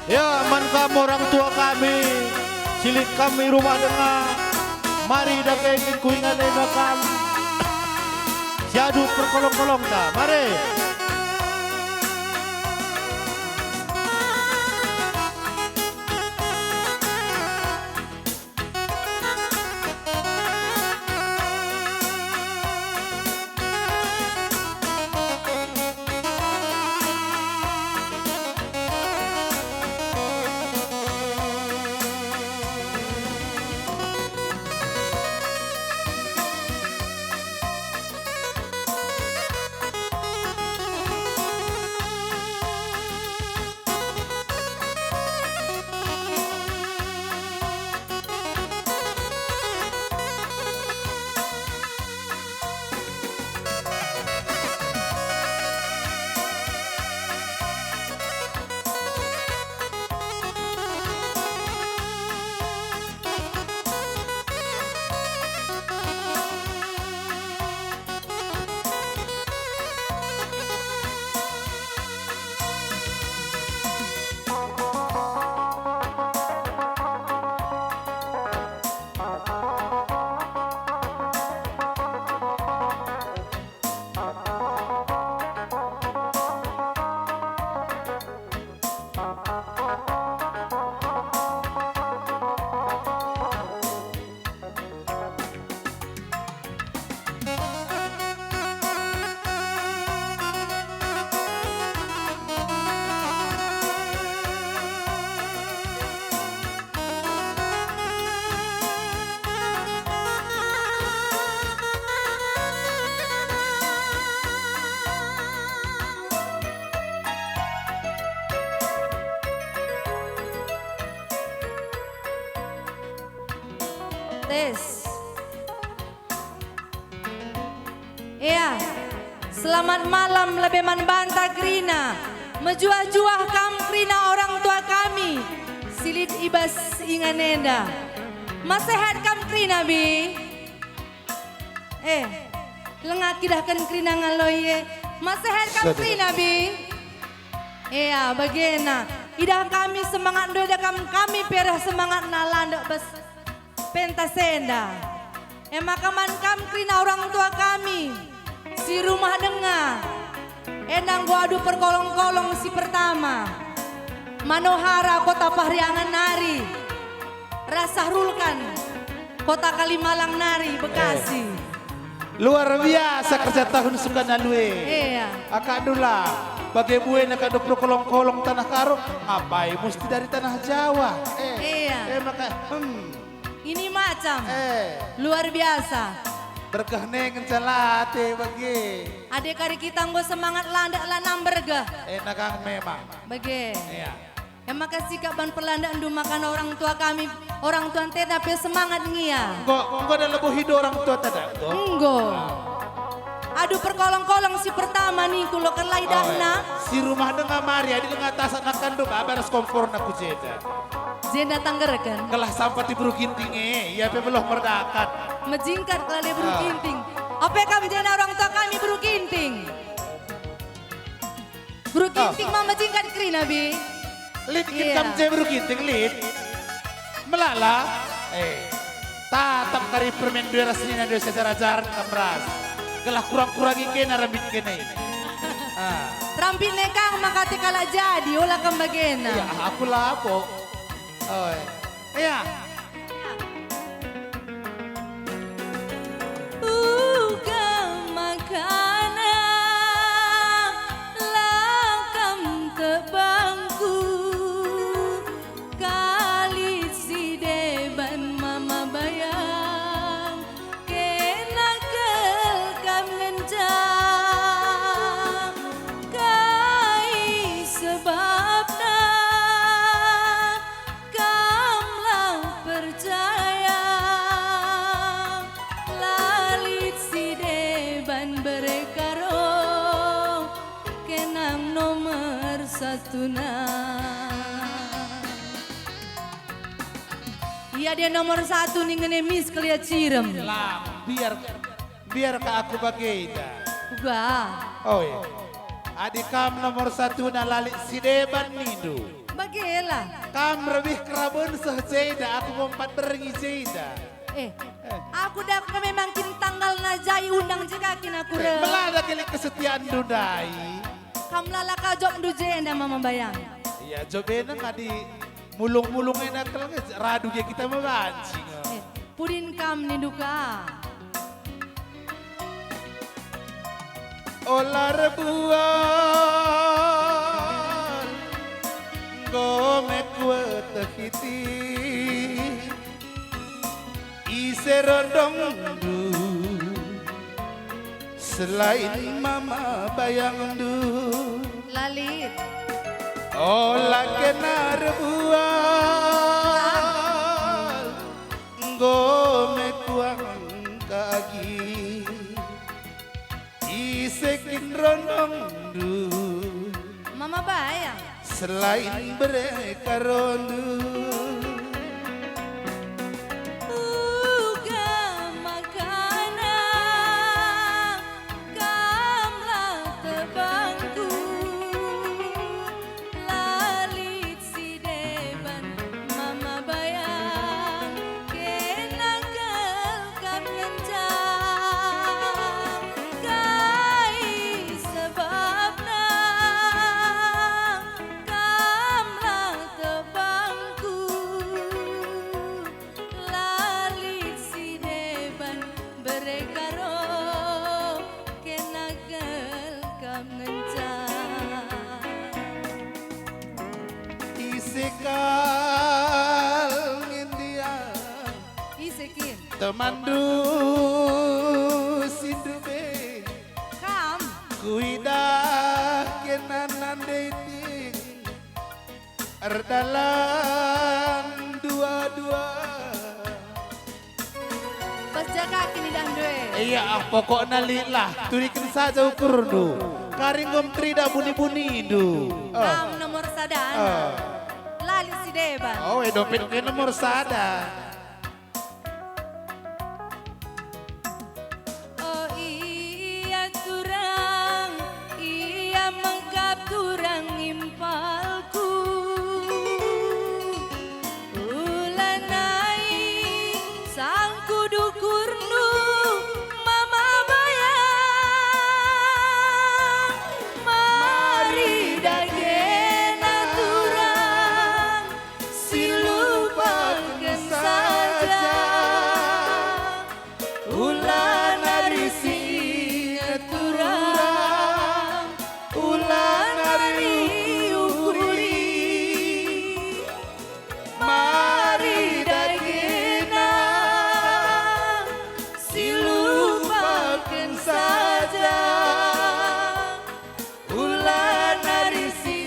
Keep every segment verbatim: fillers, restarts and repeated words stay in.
Ya, man kam orang tua kami, si lit kam i rumah denga, mari dage kin ku ingan enda kam, si adu perkolong-kolongta, mari. Tes. Ea, selamat malam lebe man banta kerina. Mejuah-juah kam kerina orang tua kami si lit i bas ingan enda. Masehat kam kerina, Bi? Eh, langa kidahken kerina ngaloi e. Masehat kam kerina, Bi? Ea, bagena. Idah kami semangat ndu eda kam, kami pe reh semangatna landek bas pentas enda. E maka man kam kerina orang tua kami si rumah denga, enda enggo adu perkolong-kolong si pertama, Manohara Kota Pariangan nari, ras Sahrulkan Kota Kalimalang nari, Bekasi. Eh. Luar biasa kerja tahun Sukanalue. Iya. Akak Dula, bage buena kadu perkolong-kolong Tanah Karo, apai musti dari Tanah Jawa? Eh, iya. Eh, maka, hmm. Ini macam. Eh. Luar biasa. Bergeh ne ngenca late bage. Adi kari kita enggo semangat landek lanam bergeh. Eh, nagang memang. Bage. Iya. E maka sikap ban perlandekndu maka orang tua kami, orang tua nteta pe semangat nge ia. Enggo, enggo da lebo hido orang tua tada, enggo? Enggo. Adu perkolong-kolong si pertama ningku lo kan lai dahna. Oh, eh. Si rumah denga mari, adi denga tasak nakandu baba ras komporna ku jenda. Jenda tanggerken. Kelah sampat di Beru Ginting e, ia pe beloh merdakat. Mejingkat kelale Beru Ginting. Ah. Ape kam jenda orang tua kami Beru Ginting? Beru Ginting ma mejingkat kerina, Bi. Lit kin kam je Beru Ginting, lit? Melala? Eh, tatap kari permen dua ras nina dua secara jaran kam ras. Gelah kurang-kurangi kena rambit kena. Ah. Rambit ne kang maka te kalak jadi, ola kam bagena. Iya, aku lapo. Oi. Iya. Uga makana la kam tebangku, kalit si deban mama bayang, kena kel kam ngenca. Kai sebabna? Kam la percaya, la lit si deban bere karo, kenang nomor satuna. Ia dia nomor satu ningen emis kelia cirem. Lang, biar, biar ka aku bagenda. Uga. Oh iya. Adi kam nomor satuna la lit si deban nindu. Bage Kela. Kam rebih keraben seh jeda, aku nggo empat berngi jeda. Eh, aku dak memang kin tanggal na jai undang je ka kin aku Eh, reh. Melala kali kesetiaanndu ndai. Kam lala ka jobndu jenda, Mama Bayang. Iya, job ena kadi mulung-mulung ena keleng radu gia kita me banci nge. Eh, pudin kam nindu ka. Ola erbual, enggo me kueteh isi rondongndu, selain Mama Bayangndu. La lit. Ola kena erbual, enggo me kuangka agi. Ise kin rondongndu? Mama Bayang. Selain bere karondu. Uga makana kamlah tebangku. La lit si deban Mama Bayang, kena kal kam ngenca. Kai sebabna kamlah tebangku? La lit si deban bere karo, kena kal kam ngenca. Ise kal ngendiang? Ise kin? Temanndu si ndube. Kam. Kuidah kena nande iting. Erdalan dua-dua. Bas jaka kin idahndu e. Iya, ah, pokokna lit lah, turiken saja ukurndu. Kari enggo meridah buni-bunindu. Eh. Kam nomor sada, eh. La lit si deban. Oh, eh, dompet ke nomor sada. O ia turang, ia mengkap turang impalku. Ulanai sangku dukurndu, Mama Bayang, mari dagena turang. Si lupaken saja, ula nari si inget turang, ula nari ukuri. Mari dagena si lupaken saja. Ula nari si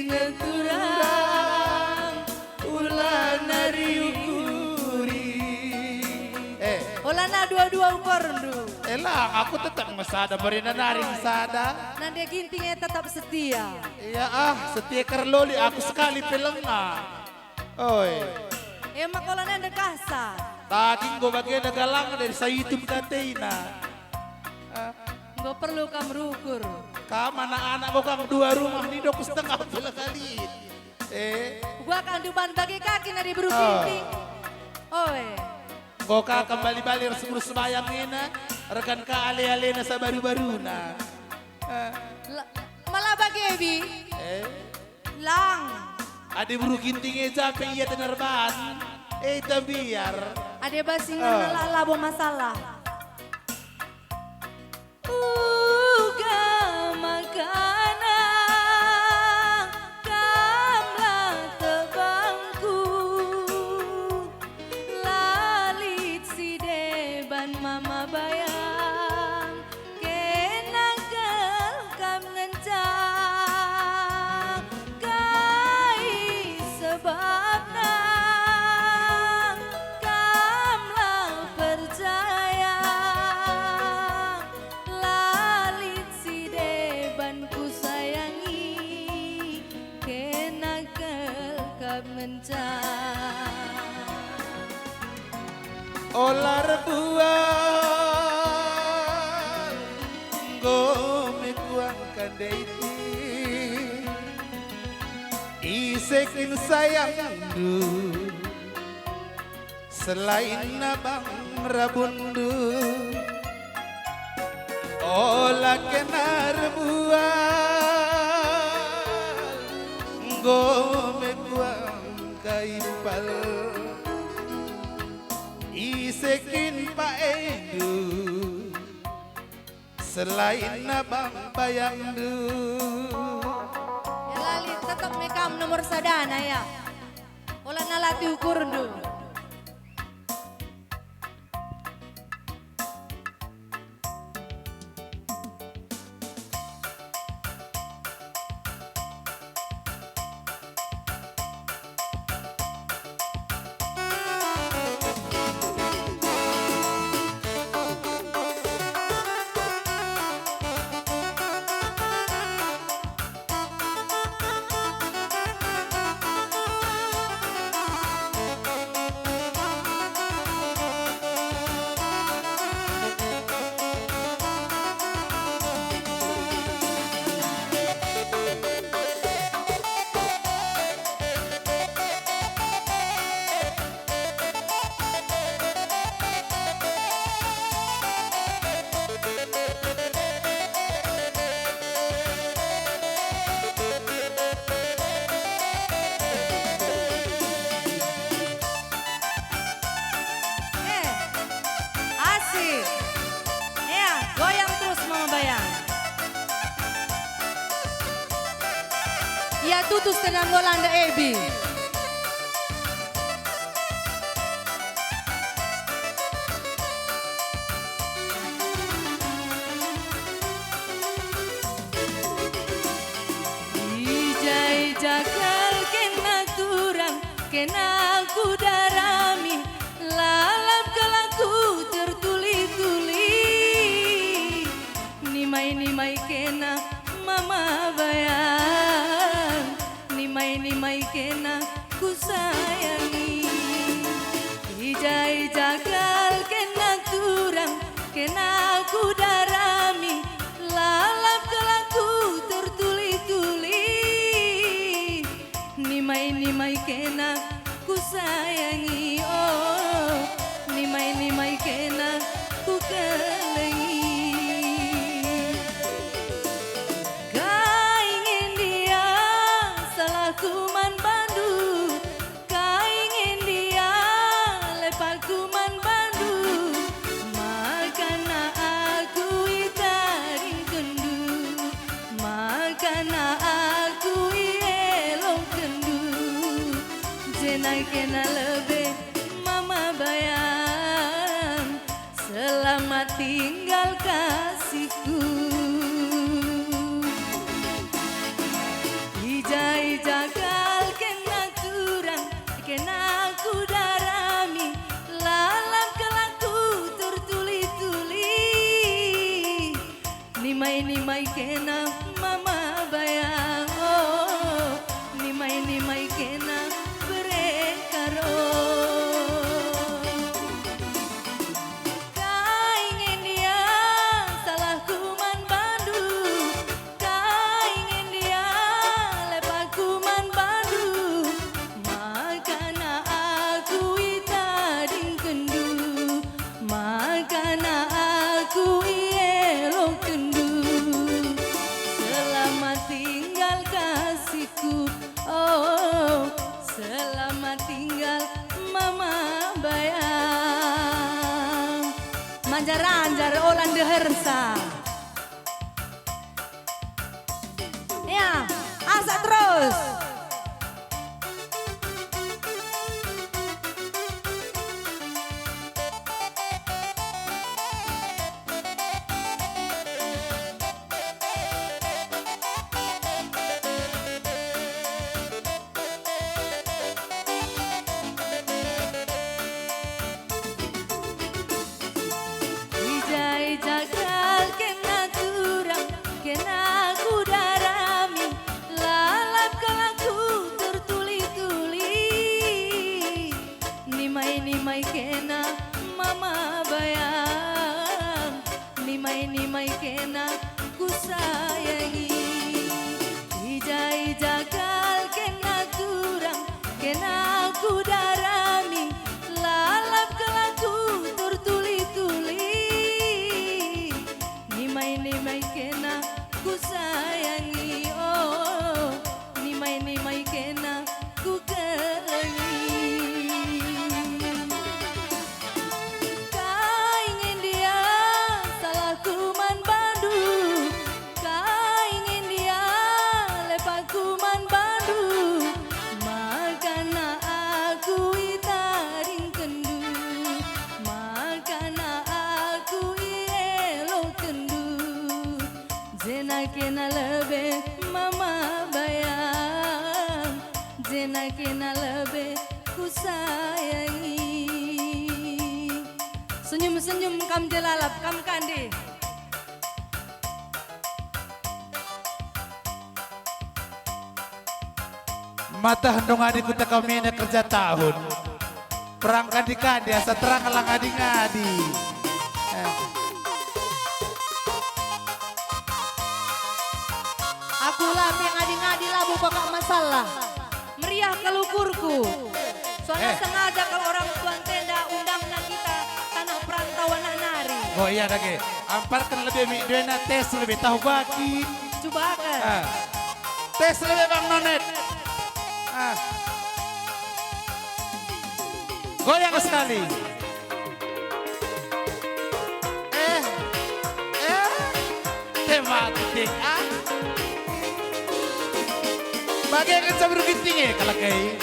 inget turang, ula nari ukuri. Eh. Ola na dua-dua ukurndu. Eh, lang, aku tetap nge sada, mari nari nge sada. Nande Ginting e tetap setia. Iya, ah, setia kerloli aku sekali pe lenga. Oi. E maka ola nande kasa. Daging enggo bagenda galang dari saitun katena. Ah. Enggo perlu kam rukur. Kam anak-anak enggo kam dua rumah nindo ku setengah bela kali. Eh. Gua kam duban bage kaki nari beru ah. Ginting. Oi. Enggo ka kembali bali ras guru sembayang ena, rekan ka ale-alena sabaru-baruna. Eh. La-, mala bage, Bi. Eh. Lang. Adi beru Ginting e ja pe ia tenerban. Eh, tambiar. Adi bas ingan ah. La labo masalah. Uga makana kamlah tebangku. La lit si deban Mama Bayang. Kena kal kam ngenca, kai sebabna kamlah percaya? La lit si deban kusayangi, kena kal kam ngenca. Ola erbual, enggo me kuangka ndai ti. Ise kin sayangndu, selain abang rabunndu? Ola kena erbual, enggo me kuangka impal. Ise kin paendu, selain abang bayangndu? Ya lali, tetep me kam nomor sadana, ya. Ola nalati ukurndu. Eh, asik. Ya, goyang terus Mama Bayang. Ya, tutus tenang Yolanda Ebi. I ja-i ja kal kena turang, kena kuda rami, lalap kal aku tertuli-tuli. Nimai-nimai kena Mama Bayang, nimai-nimai kena kusayangi. I ja-i ja kal kena turang, kena kuda rami, lalap kal aku tertuli-tuli. Nimai-nimai kena kusayangi, oh, nimai-nimai kena kukelengi. Kai nge ndia salahku man bandu? Kai nge ndia lepahku man bandu? Makana aku itadingkenndu, makana aku ielokenndu. Jenai kena lebe Mama Bayang. Selamat tinggal kasihku. I ja-i ja kal kena turang, kena kuda rami, lalap kal aku tertuli-tuli. Nimai-nimai kena Mama Bayang, oh, nimai-nimai kena bere karo. Kai nge ndia salahku man bandu? Kai nge ndia lepahku man bandu? Makana aku itadingkenndu, makana aku ielokenndu. Selamat tinggal kasihku, oh, selamat tinggal Mama Bayang. Manjar-anjar ola ndehersa. Ya, asak terus. I ja-i ja kal kena turang, kena kuda rami, lalap kal Kukelengi. Kai nge ndia salahku man bandu? Kai nge ndia lepakku man bandu? Makana aku itaringkenndu, makana aku ielokenndu. Jenakena lebe mama bayang, jenakena lebe kusayangi. Senyum-senyum kam je lalap, kam kande. Matah ndungani kuta kami kerja tahun. Perang kande-kande asa terang lang ngadi-ngadi. Eh. Aku la pe ngadi-ngadi labo pakak masalah. Meriah kal ukurku. Soalnya Eh. sengaja kal orang tua ntenda undangna kita tanah perantauan nari. Oh iya dage. Amparken lebe mi duena tes lebe tahu baki. Cubaken. Ah. Tes lebe Bang Nonet. Ah. Goyang sekali. Eh, eh, tema titik, ah. Bage kenca beru ginting, eh, kalak, eh.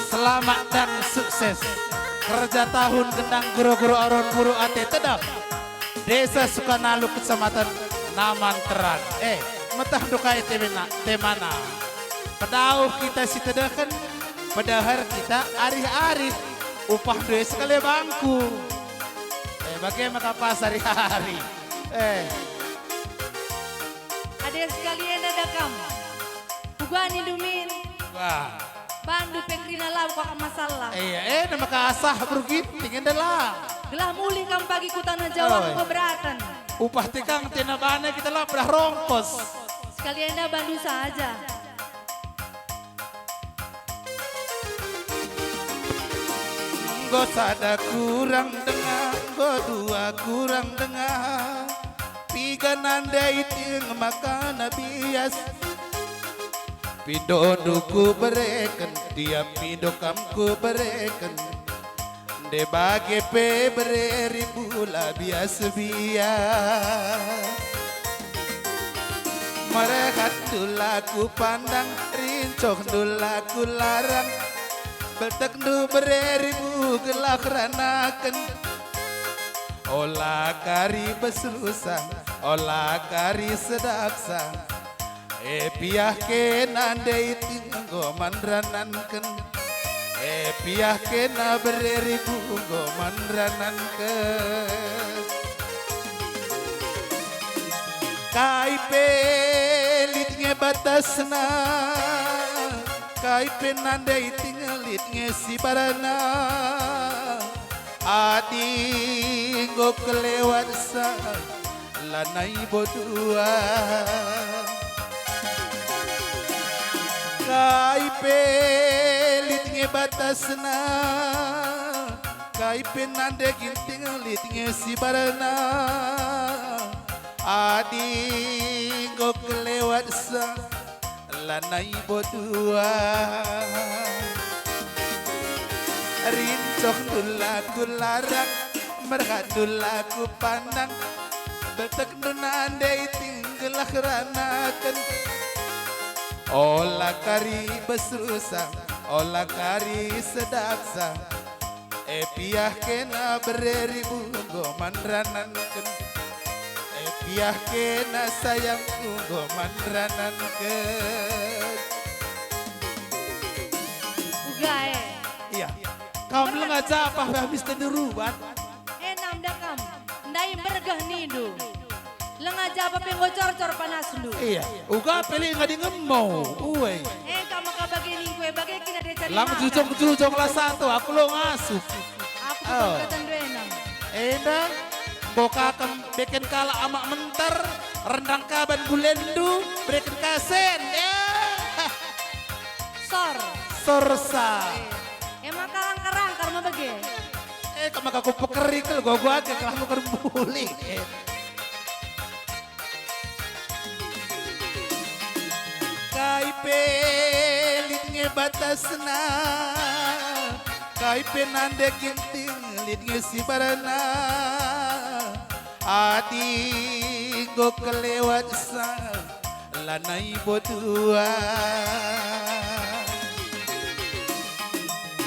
Selamat dan sukses. Kerja tahun gendang guru-guru aron guru ate tedap. Desa Sukanaluk, Kecamatan Namanteran. Eh, metah ndukai temena, temana. Pedauh kita si tedeken, pedahar kita arih-arih. Upah ndue sekali bangku. Eh, bage maka pas ari-ari. Eh. Ade sekali enda da kam. Uga nindu min. Wah. Bandu pe kerina lau kak masalah. Iya, eh, maka asah beru ginting enda la. Gelah mulih kam pagi ku tanah Jawa Oi. Enggo beraten. Upah tikang tina bana kita la pedah rongkos. Sekali enda bandu saja. Enggo sada kurang denga, enggo dua kurang denga, piga nandai ting makana bias. Pindondu kubereken, tiap pindo kam kubereken. Nde bage pe bere ribu la bias-bias. Merhatndu la kupandang, rincohndu la kularang, beltekndu bere ribu gelah ranaken. Ola kari besrusa, ola kari sedapsa. E piah kena ndai ting enggo man rananken. E piah kena bere ribu enggo man rananken. Kai pe lit nge batasna, kai pe nandai ting lit nge sibarna. Adi enggo kelewat sa, lanai bo dua. Kai pe lit nge batasna, kai pe nande ginting lit nge sibarna. Adi enggo kelewat sa, lanai bo dua. Rincohndu la kularang, merhatndu la kupandang, beltekndu nande ting gelah ranaken. Ola kari besrusa, ola kari sedapsa. E piah kena bere ribu enggo man rananken. E piah kena sayangku enggo man rananken. Uga e. Iya. Kam lenga japah pe habis tendu rubat. Enam da kam. Ndai mbergeh nindu. Lenga japa pe enggo corcor panasndu. Iya, uga pe lit ngadi ngemo, uwe. Engka maka bage ningku e, bage kina desa. Lang jujong-jujong la satu, aku lo ngasup. Aku Oh. Bukan kata ndu enam. Enda, enggo ka kam beken kalak amak menter, rendang kaban bulenndu, bereken kasen. Ya. Torsa. Eh, maka langkar-langkar me bage. Eh, kemaka ku pekeri kel gogo age kelah ku kembuli. Kai pe lit nge batasna, kai pe nande ginting lit nge sibarna. Adi enggo kelewat sa, lanai bo dua.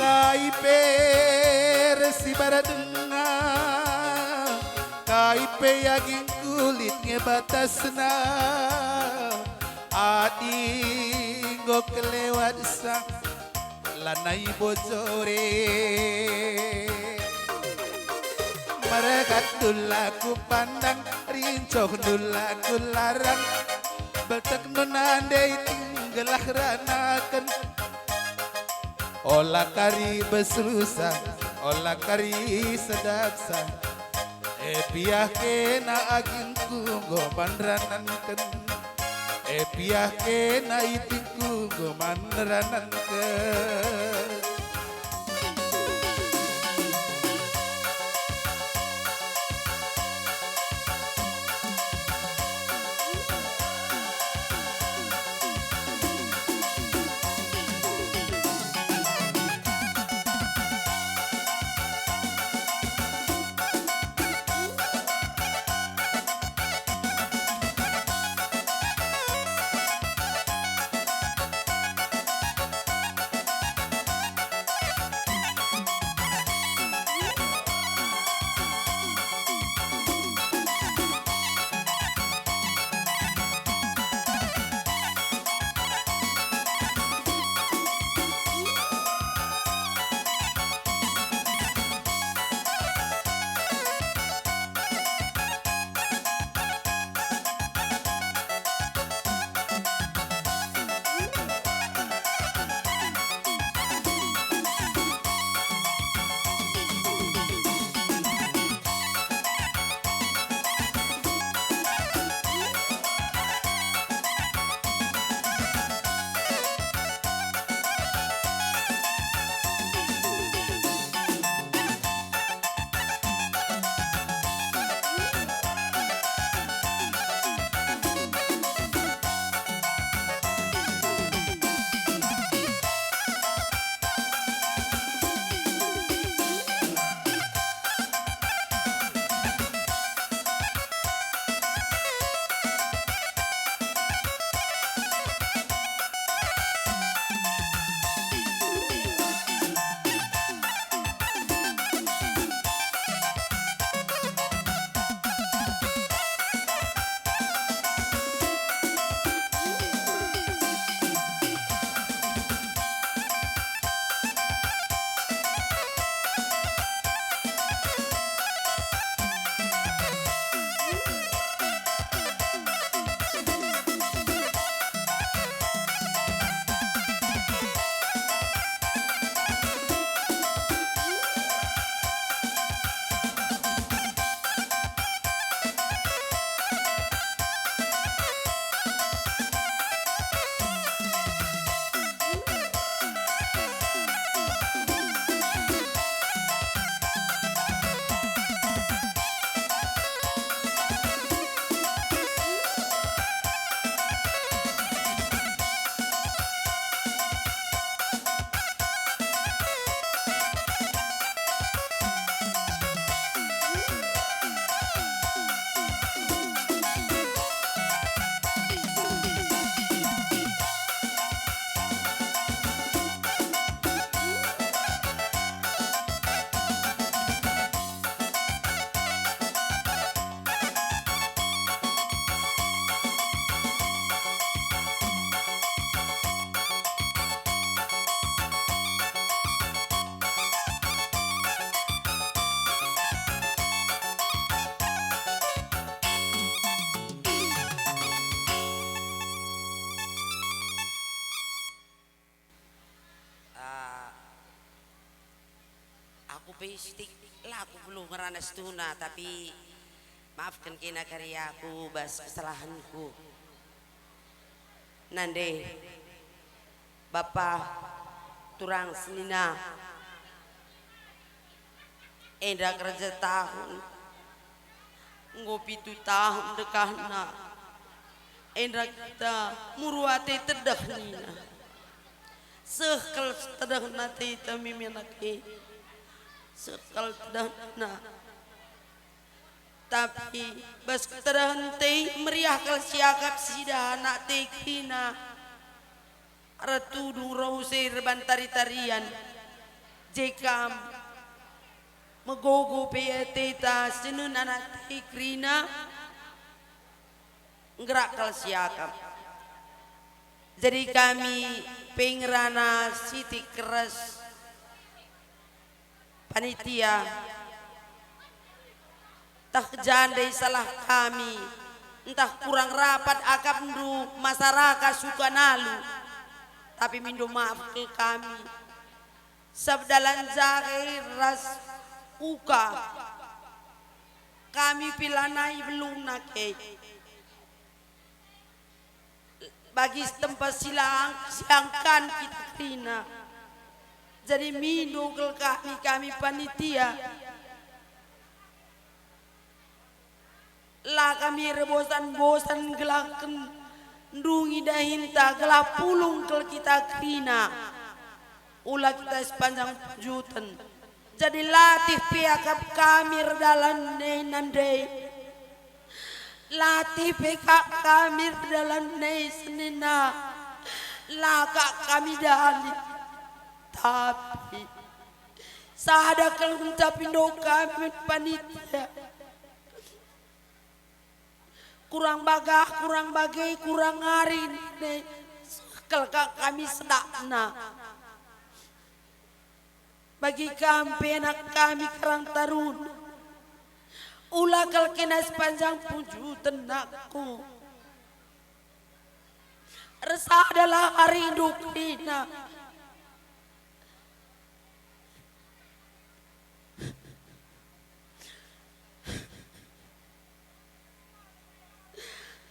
Kai pe ersibar denga, kai pe agingku lit nge batasna. Adi enggo kelewat sa, lanai bo jore. Merkatndu la kupandang, rincohndu la kularang, beltekndu nande iting gelah ranaken. Ola kari besusa, ola kari sedapsa, e piah kena agingku enggo man rananken. E piah kena itingku enggo man rananken. Ah, aku pe sitik la kubeluh ngerana situhuna, tapi maafken kena kari aku bas kesalahenku. Nande, Bapa, Turang senina, enda kerja tahun, enggo pitu tahun dekahna, enda kita muru ate tedeh nina. Seh kal tedehna ate ita mimin ake, seh kal tedehna. Tapi bas ketedehen ate meriah kal siakap sida anak ate kerina. Arah tudung ro use erban tari-tarian, je kam megogo pe ateta senen anak ate kerina, nggerak kal siakap. Jadi kami pe ngerana sitik keres. Panitia, ntah jandai salah kami, ntah kurang rapat akapndu masyarakat Sukanalu, tapi mindo maaf kal kami. Sabap dalan jahe ras uka kami pe lanai beluna ke. Bagi setempat silang, siangkan kita kerina. Jadi mindo kal kami, kami panitia. La kami erbosan-bosan gelah ken-, ndungi dahinta gelah pulung kal kita kerina. Ula kita sepanjang punjuten. Jadi latih pe akap kami erdalan nai nandai. Latih pe kap kami erdalan nai senina. La kap kami dali. Tapi sada kal ngenca pindo kami panitia. Kurang bagah, kurang bage, kurang ari, nai seh kal kami sedakna. Bagi kam pe anak kami Karang Taruna, ula kal kena sepanjang punjuten nakku. Ersadalah arindu kerina.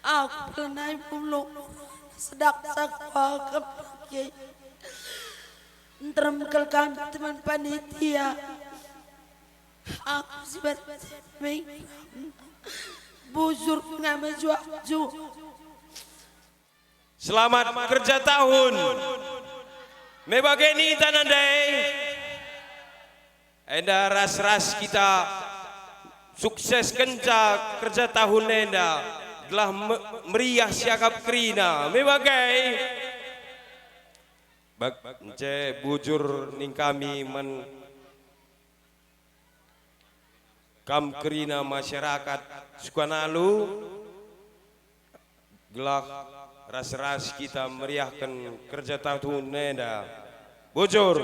Aku pernah mulung sedak saku akap lagi. Nterem kal kami teman panitia. Aku si bujur ngame juak-juak. Selamat kerja tahun. Me bage ninta nandai. Enda ras-ras kita sukseskenca kerja tahun enda gelah me-, meriah siakap kerina. Me bage. Bag-, ence bujur ning kami man kam kerina masyarakat Sukanalu, gelah ras-ras kita meriahken kerja tahun enda. Bujur.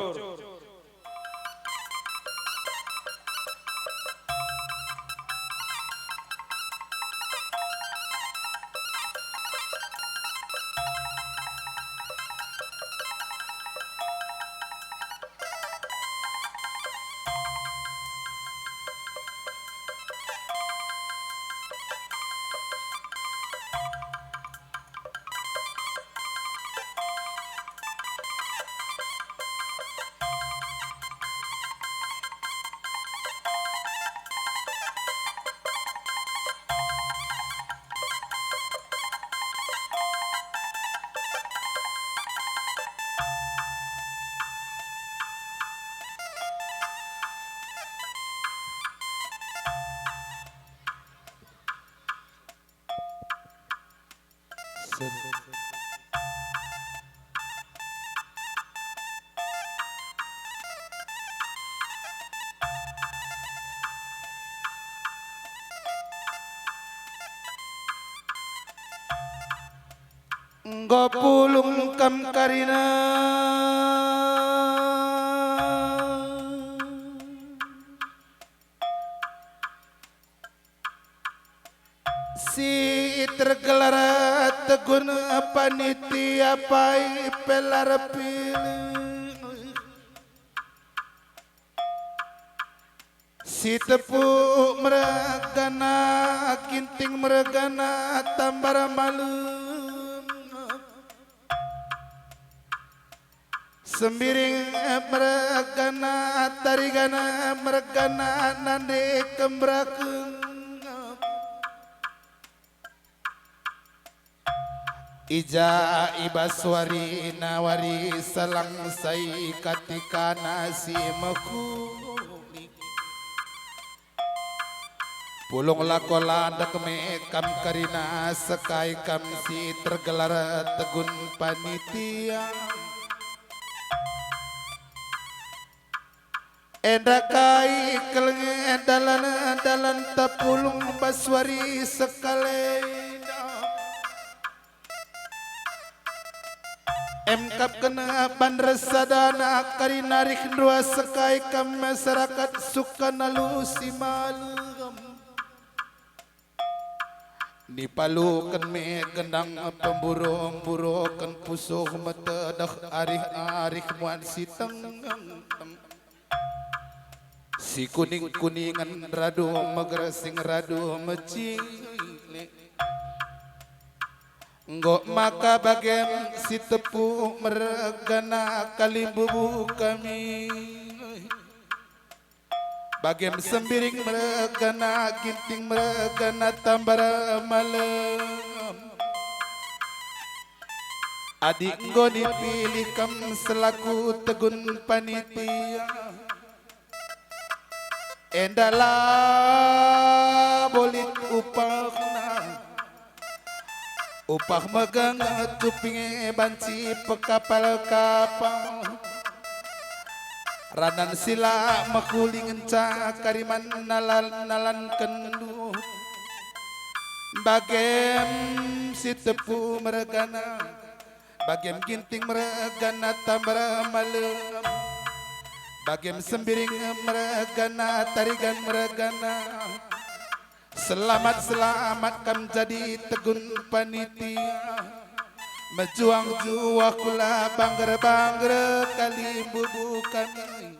Enggo pulung kam karina. Si tergelar tegun panitia pai pelar pilih. Si tepuk mergana, ginting mergana, tambar malem. Sembiring mergana, tarigan mergana, nande kembraken. I ja i bas warina wari selang sai katikana si mehuli. Pulung lako landek me kam kerina sekai kam si tergelar tegun panitia. Enda kai kelenge dalan-dalan tapulung bas wari sekalenda. Emkap kena ban resadana kari narih ndua sekai kam masyarakat suka nalu si malem. Nipaluken me gendang pemburo-mburoken pusuh metedeh arih-arih muat si tengeng-tengeng. Si kuning-kuningen radu megersing radu mecilek. Enggo maka bagem si tepu mergana kalimbubu kami. Bagem sembiring mergana, ginting mergana, tambar malem. Adi enggo nipilih kam selaku tegun panitia, enda labo lit upahna. Upah megang cuping banci pekapal-kapal. Ranan si la mehuli ngenca kariman nalan-nalankenndu. Bagem si tepu mergana, bagem ginting mergana tambar malem, bagem sembiring mergana tarigan mergana. Selamat-selamat kam jadi tegun panitia. Mejuang-juah kula bangger-bangger kalimbubu kami.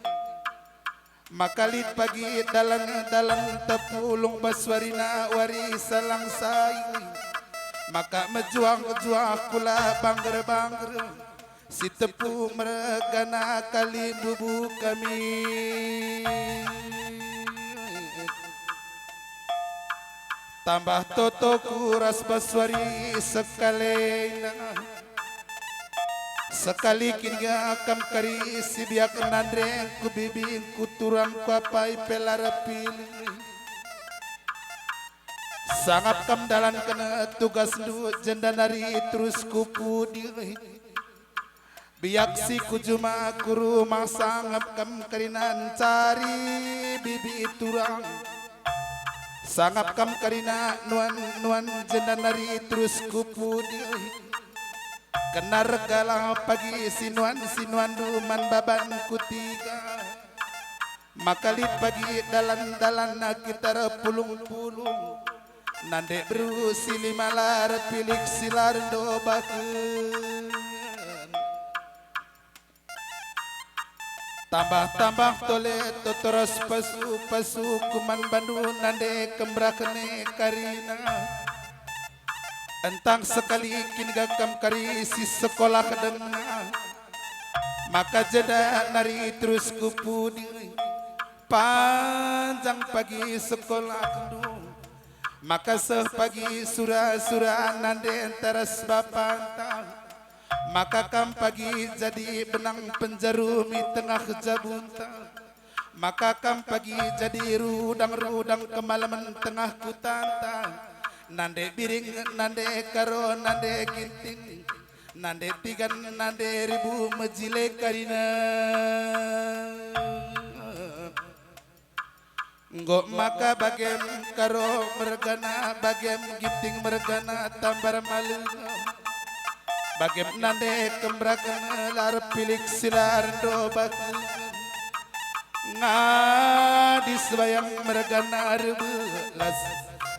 Maka lit pagi dalan-dalan tepulung bas warina wari selang sai. Maka mejuang-juah kula bangger-bangger. Si tepu mergana kalimbubu kami. Tambah totoku ras bas wari sekalina. Sekali kin kam kari si biak nandengku bibingku turangku apai pe la erpilih. Sangap kam dalanken tugasndu jenda nari terus ku pudi. Biak si ku juma ku rumah sangap kam kerina ncari bibi turang. Sangap kam kerina nuan-nuan jenda nari terus ku pudi. Kena regalah pagi si nuan si nuanndu man baban kutiga. Maka lit pagi dalan-dalanna kita erpulung-pulung. Nande beru si lima la erpilih si la ndobaken. Tambah-tambah tole totoros pasu-pasu kuman bandu nande kembraken e karina. Entang sekali kin kam kari si sekolah denga. Maka jenda nari terus ku pudi. Panjang pagi sekolahndu. Maka seh pagi sura-sura nande ntah ras bapanta. Maka kam pagi jadi benang penjarum i tengah jabunta. Maka kam pagi jadi rudang-rudang kemalemen tengah kutanta. Nande biring, nande karo, nande ginting, nande tigan, nande ribu mejile karina. Enggo maka bagem karo mergana, bagem ginting mergana tambar malem. Bagem nande kembraken la erpilih si la ndobaken. Ngadi sebayang mergana erbelas.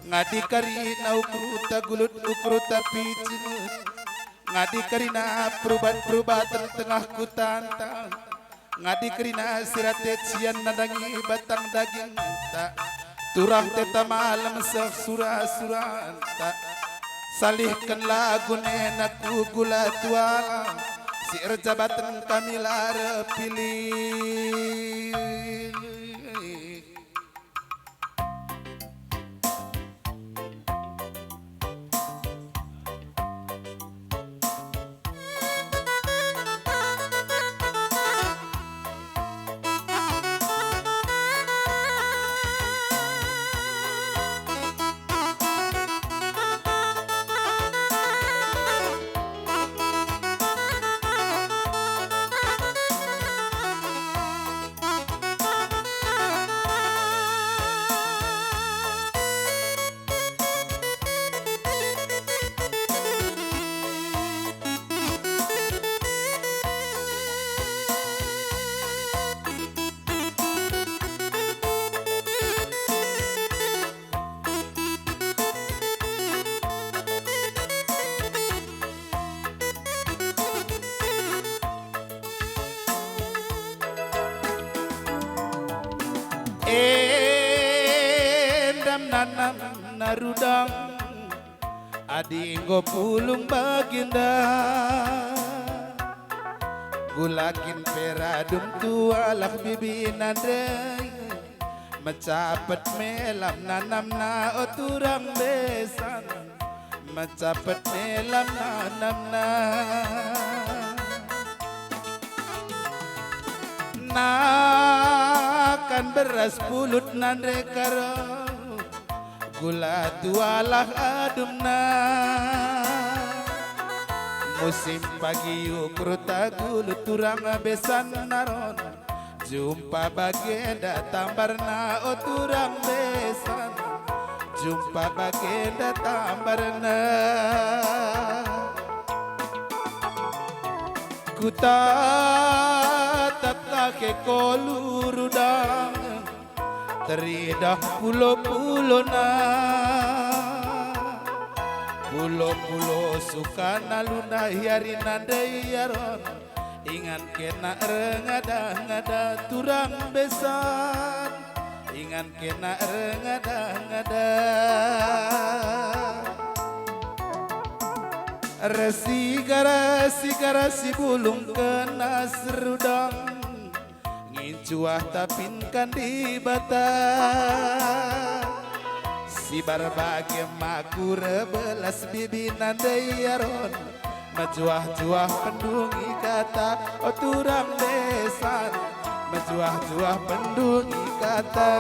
Ngadi karina ukurta gulut ukurta picin. Ngadi karina perubat-perubaten tengah kutanta. Ngadi kerina si rate cian nandangi batang dagingta. Turang teta malem seh sura-suranta. Salihken lagu nena ku gula tuala. si erjabaten kami la erpilih. Enda nanamna rudang, adi enggo pulung bagenda. Gula kin pe radum tualah bibina ndai. Mecapet melam nanamna, o turang besan, mecapet melam nanamna. Nakan beras pulut nande karo, gula tualah adumna. Musim pagi ukur tagulut turang besan naron. Jumpa bagenda tambarna, o turang besan, jumpa bagenda tambarna. Kutatap take kolu rudang, teridah pulo-pulona. Pulo-pulo sukana luna hiari nande iaron. Ingan kena erngada-ngada turang besan, ingan kena erngada-ngada. Ersigar-sigar si bulung kena serudang, ngincuah tapinkan Dibata. Si barbage maku rebelas bibina ndai aron. Mejuah-juah pendungi kata, o turang besan, mejuah-juah pendungi kata.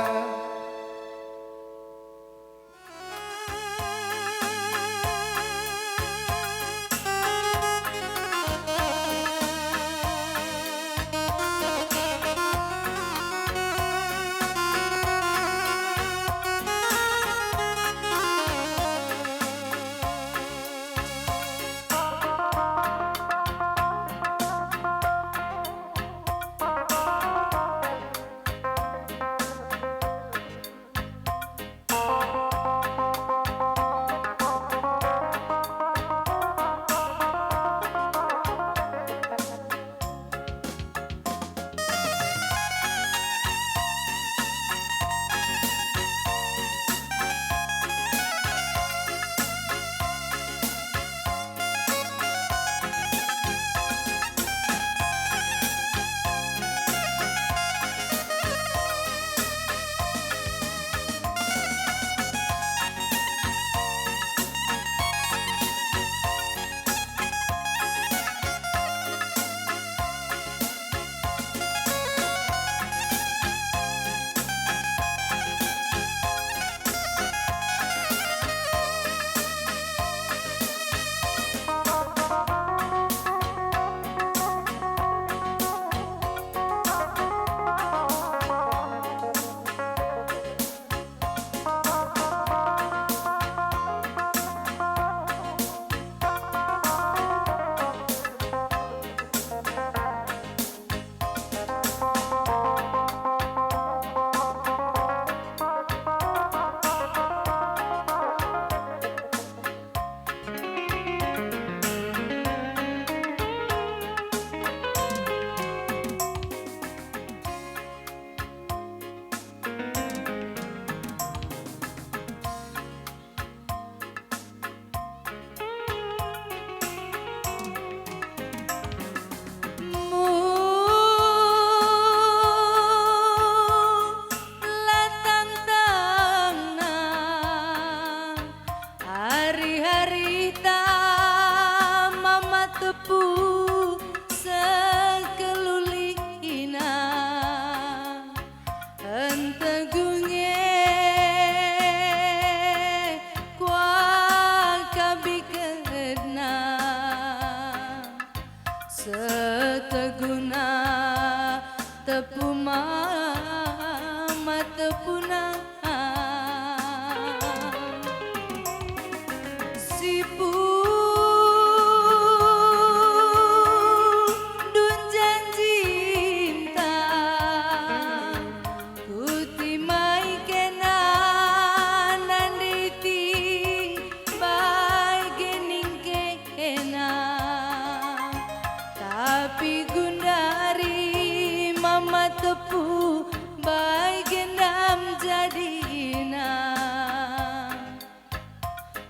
Seteguna tepu mama tepuna. Si pundun janjinta, kutimai kena nanditi, bage ningkena. Tapi gundari mama tepu, bage ndam jadina.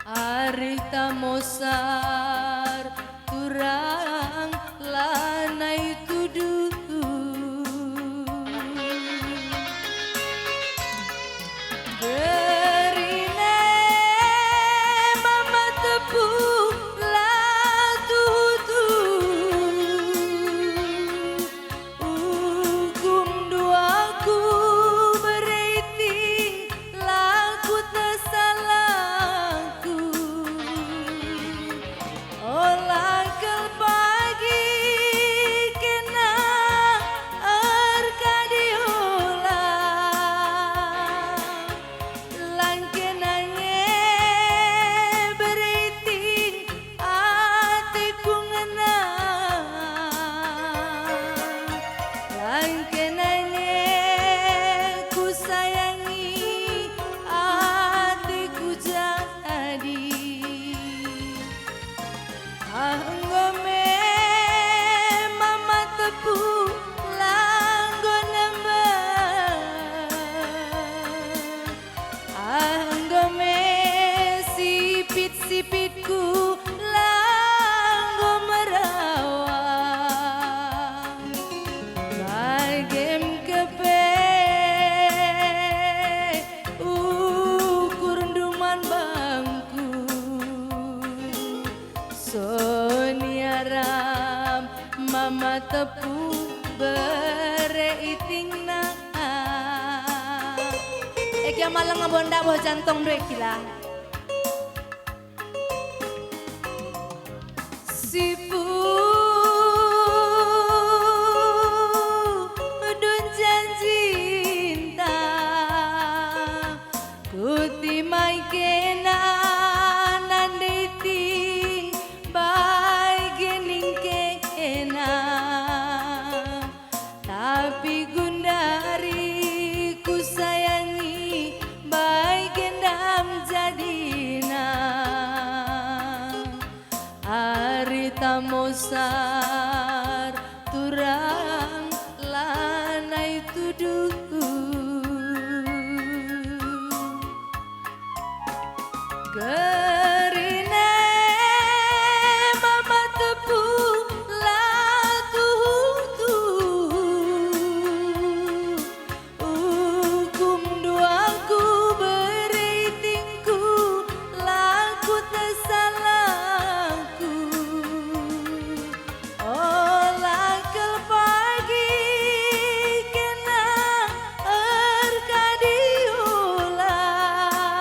Arih tamosar turang lanai tuduh. Gerine mama tepu la tuhu-tuhu. Ukum dua ku beriting, la ku tesalangku. Ola kal pagi kena erkadi ulang. Langkena nge beriting ateku ngena. Langkena nge kusayangi ateku jadi. Ah, enggo me mama tepu la enggo nembeh. Ah, enggo me sipit-sipitku la enggo merawa. Bagem kepe ukurndu man bangku. Soni aram mama tepu bere itingna. Egi maleng abo ndabuh jantong due kila. Si pundun janjinta, kutimai kena nanditi, bage ningkena. Tapi gundari kusayangi, bage ndam jadina. Ari tamosar turang lanai tuduh. Gerine mama tepu la tuhu-tuhu. Ukum dua ku beritingku, la ku tesalangku. Ola kal pagi kena erkadi ulang.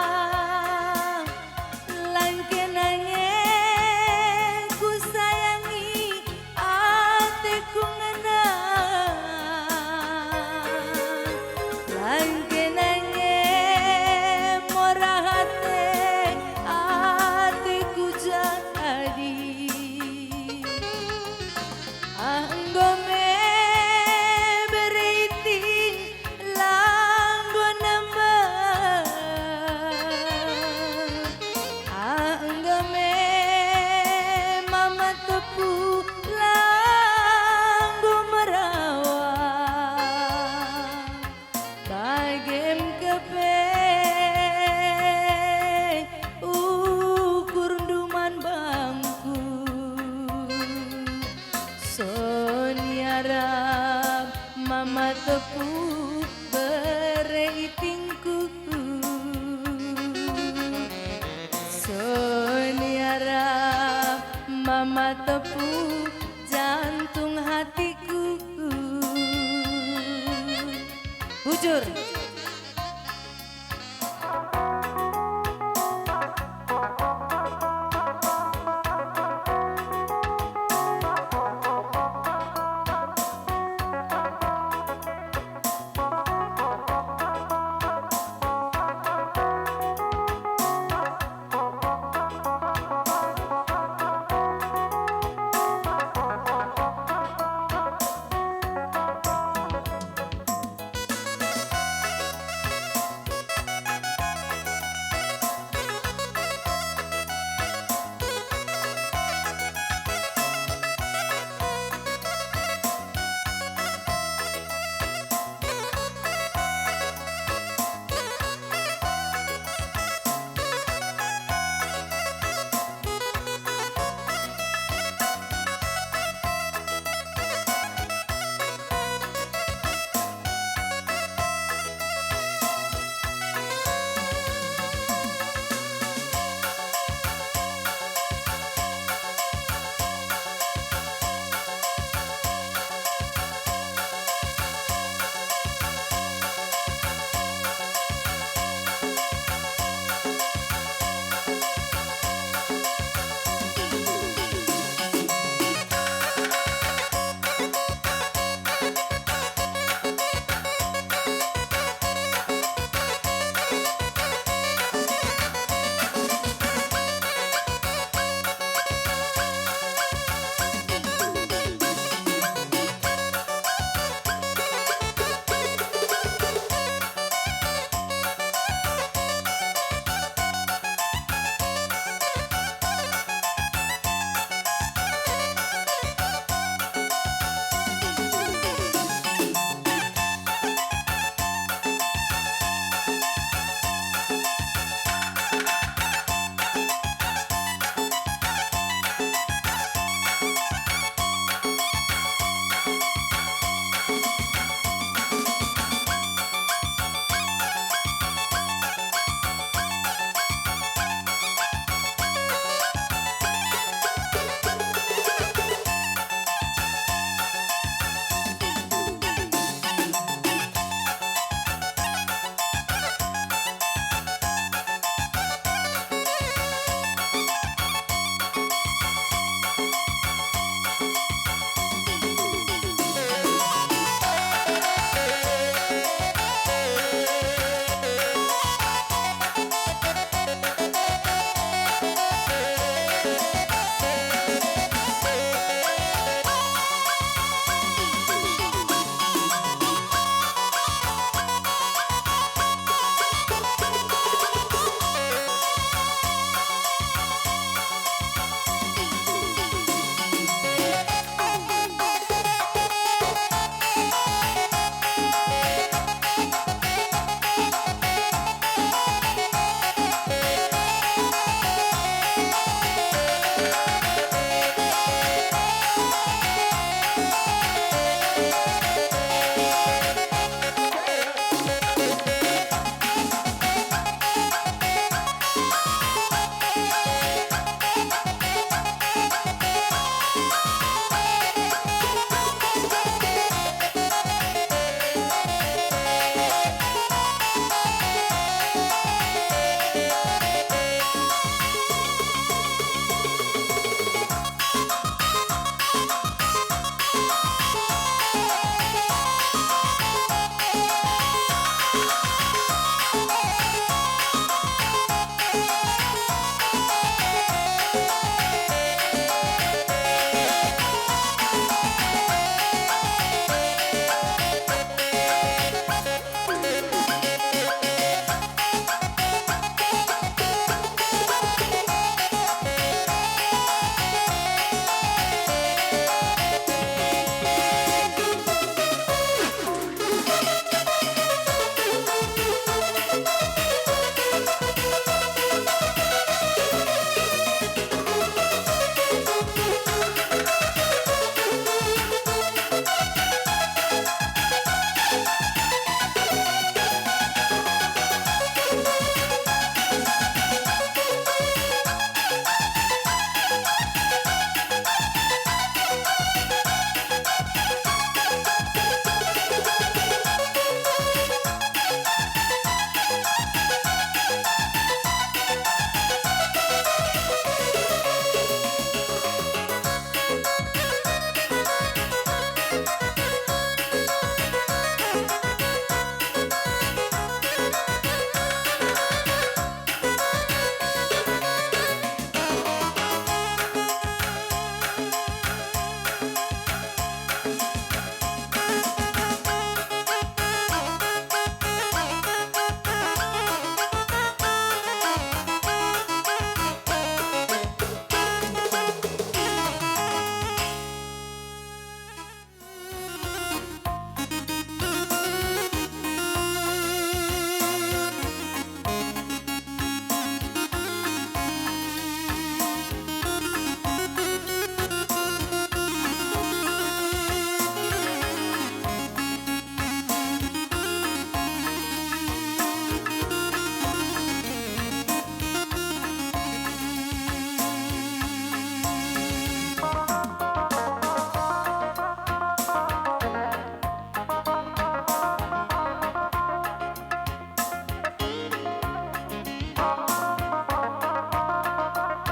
Langkena nge kusayangi ateku ngena. Langkena nge murah ate ateku jadi. Ah, enggo me beriting la enggo nembeh. Ah, enggo me mama tepu la enggo merawa. Bagem kepe ukurndu man bangku. Soni aram mama tepu bere itingku. Soni aram mama tepu jantung hatiku. Bujur.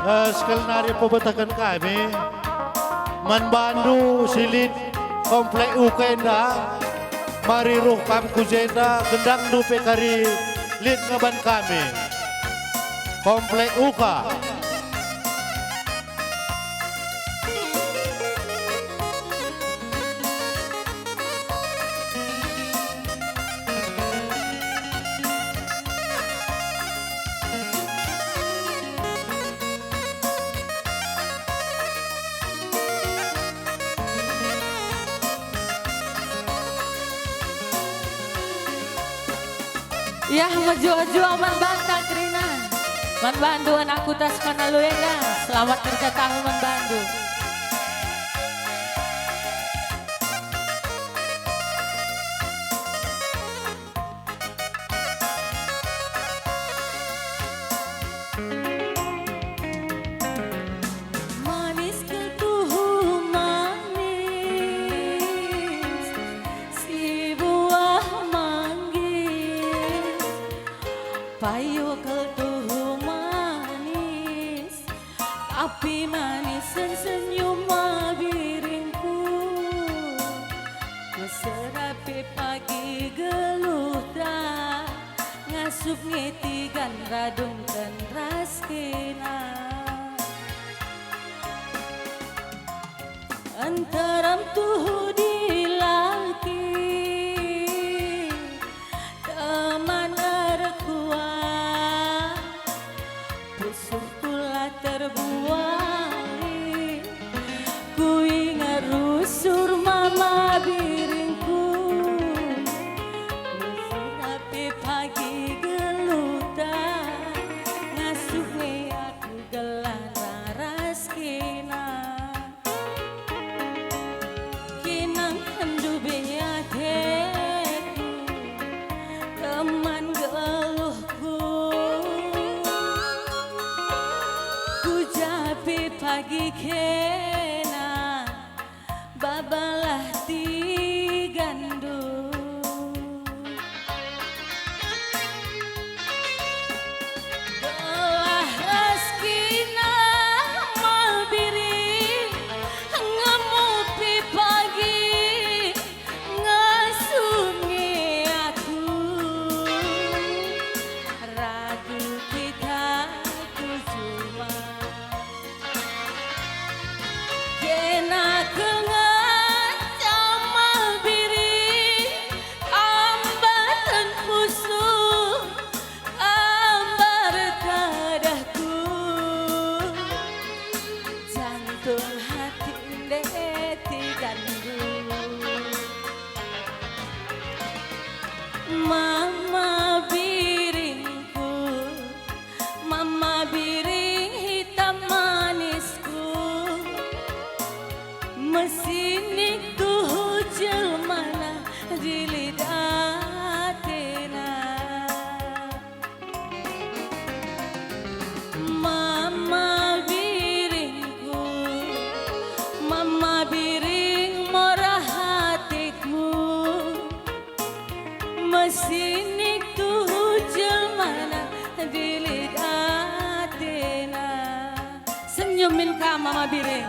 Eh, sekali nari pebetaken kami man bandu si lit Komplek U K enda, mari ruh kam ku jenda, gendangndu pe kari lit nge ban kami. Komplek U K. Yah, mejuah-juah man banta kerina. Man bandu anak kuta Semanalo enda. Selamat kerja tahu man bandu. Manis kal tuhu manis, si buah manggis, payo kal tuhu manis, tapi manis sen senyum mabiringku. Mesera pe pagi geluhta, ngasup nge tigan radungken ras kena. Nterem tuhu dilaki, teman erkuah, pusuhku la terbuali. Kuinget rusur mama biringku, mesera pe pagi geluhta, ngasup nge aku gelah ras kena. Kena ngendu be ateku, teman geluhku. Ku ja pe pagi kena, babalah tigandu. Gelah ras kena mabiring, ngemupi pagi ngasup nge aku. Radu kita ku juma. Kena kengat amal biring, ambaten pusuh, ambar tadahku. Jantung hati ndeti gandu. Mama biringku, mama biring hitam manisku, mesinik tuhu jelmana dilit atena. Mama biringku, mama biring murah hatiku, mesinik tuhu jelmana dilit atena. Senyum min kam, mama biring.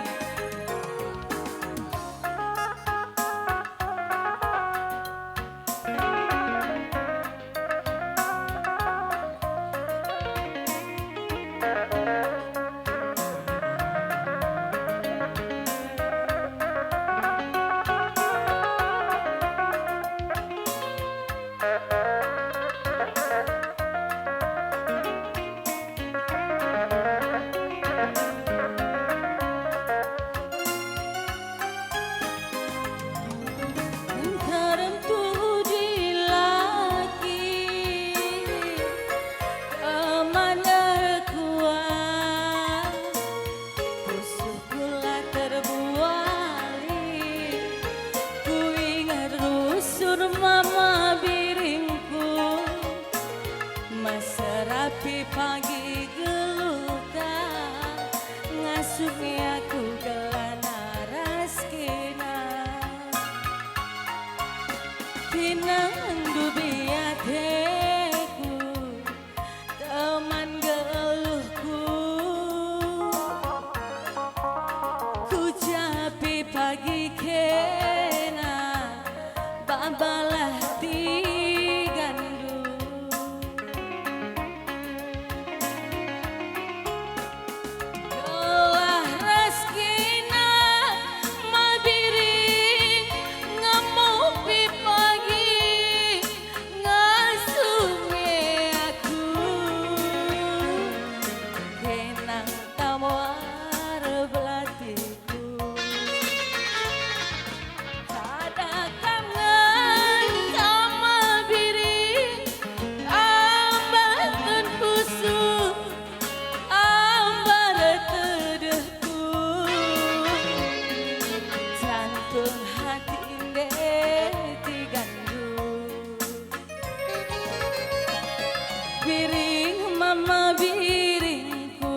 Hati ndai tiganndu. Biring mama biringku,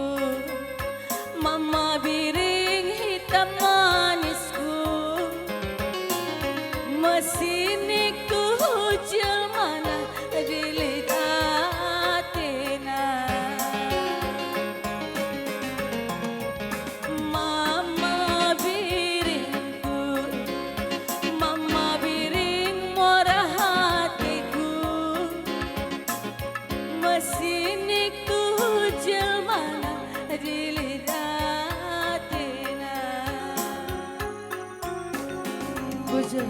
mama biring hitam manisku. Mesinik tuhu jelmana dilit atena. Mama biringku, mama biring mora hatiku. Mesinik tuhu jelmana dilit atena. Bujur.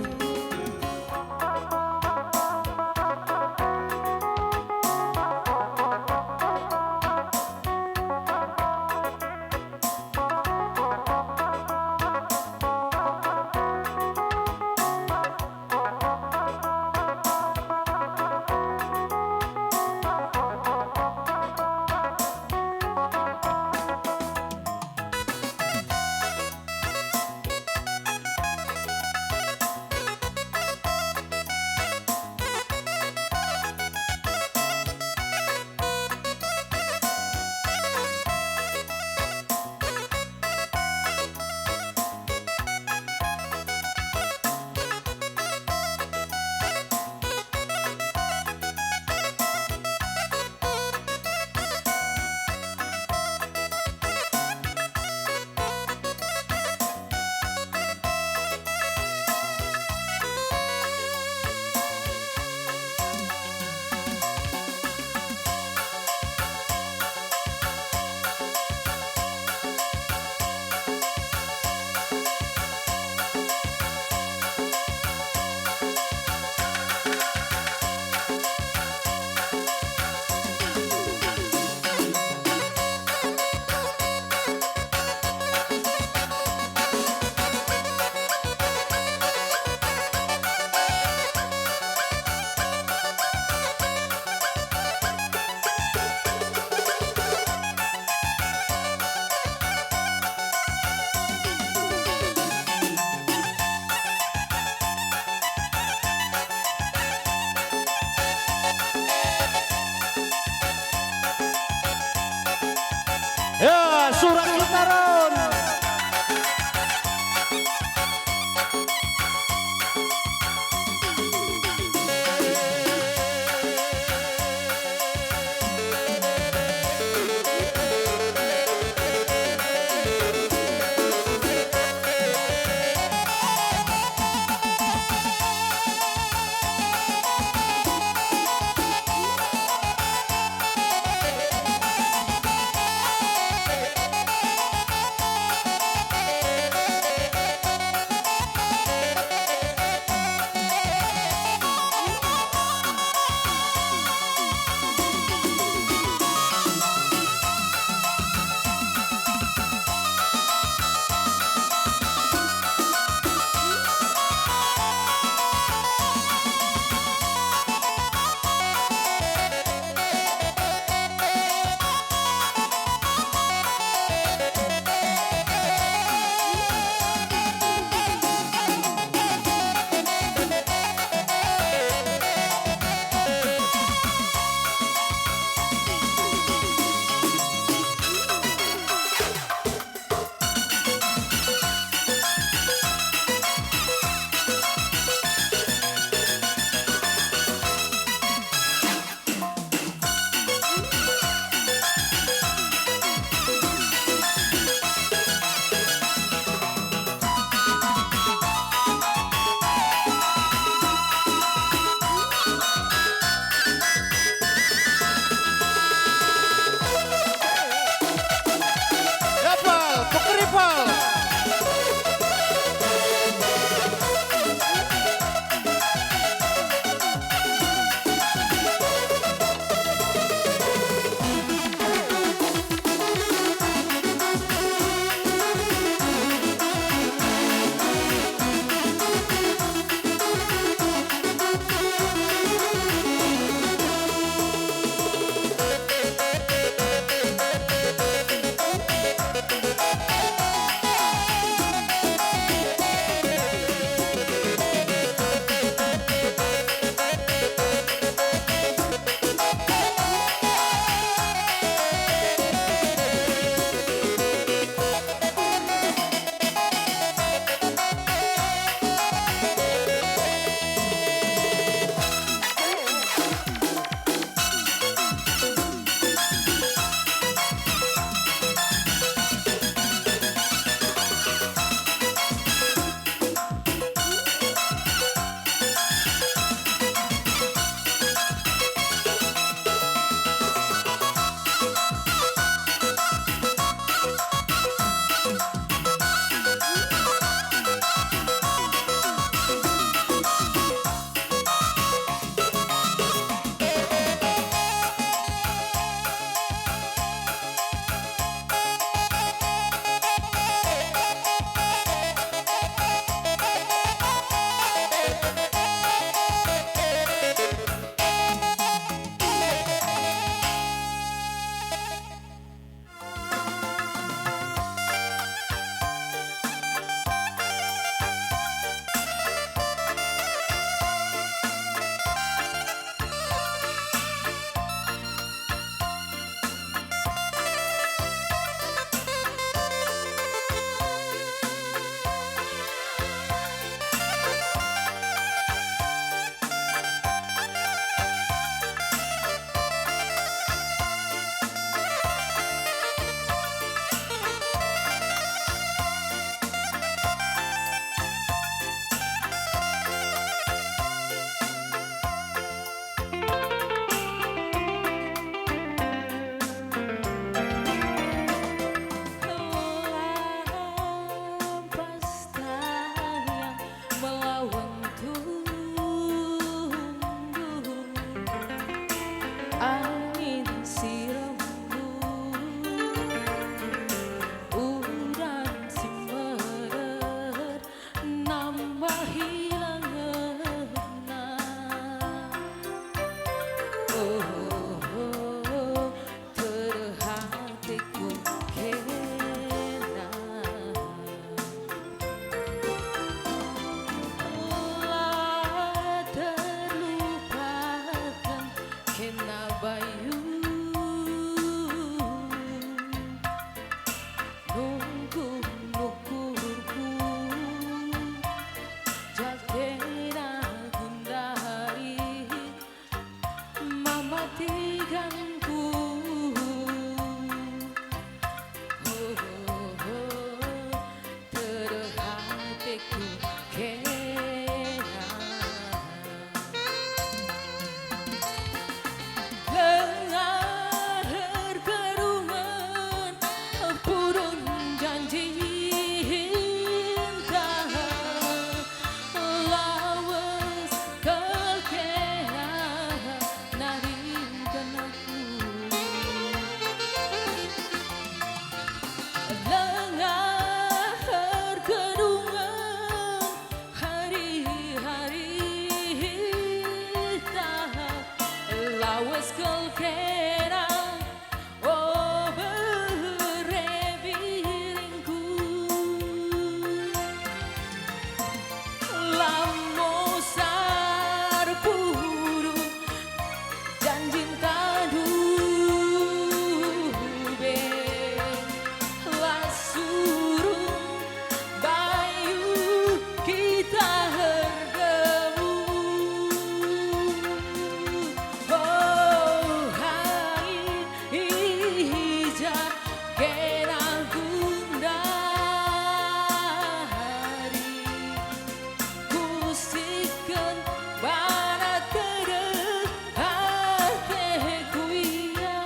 Musikken bana tereh ateku ia.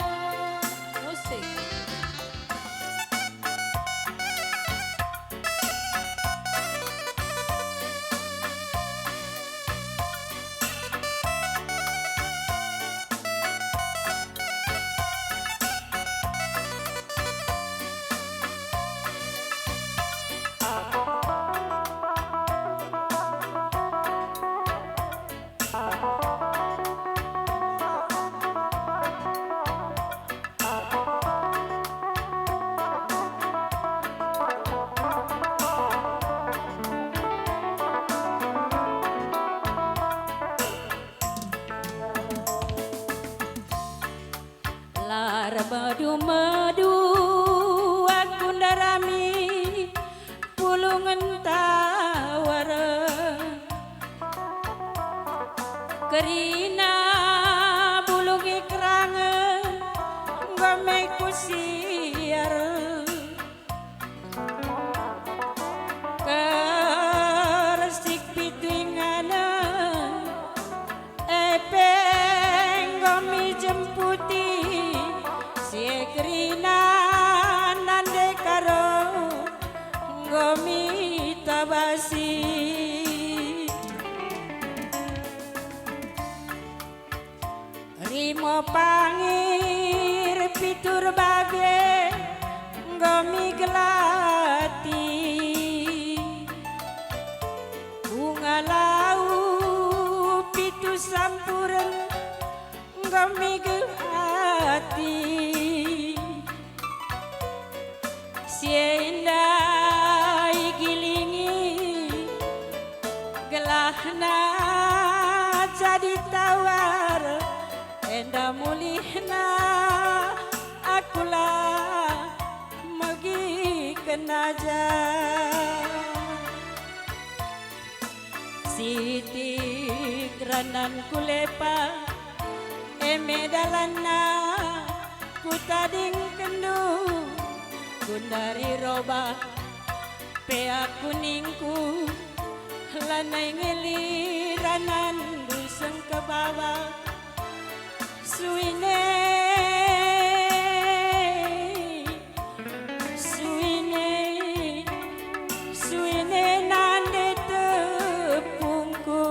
Musik. La ermedu-medu aku ndarami pulungen tawar. Kerina bulung i kerangen enggo me kusiar. Kersik pitu inganen, e pe enggo mi jemputi, si e kerina nande karo enggo mi tabasi. Rimo pangir pitu erbage enggo mi gelati. Bunga lau pitu sampuren enggo mi gelati. Si enda igilingi, gelahna jadi tawar, enda mulihna aku la megiken ajar. Sitik ranan kulepa, e me dalanna kutadingkenndu, gundari robah pe aku ningku, lanai ngeli ranandu sengkebaba. Suine, suine, suine nande tepungku.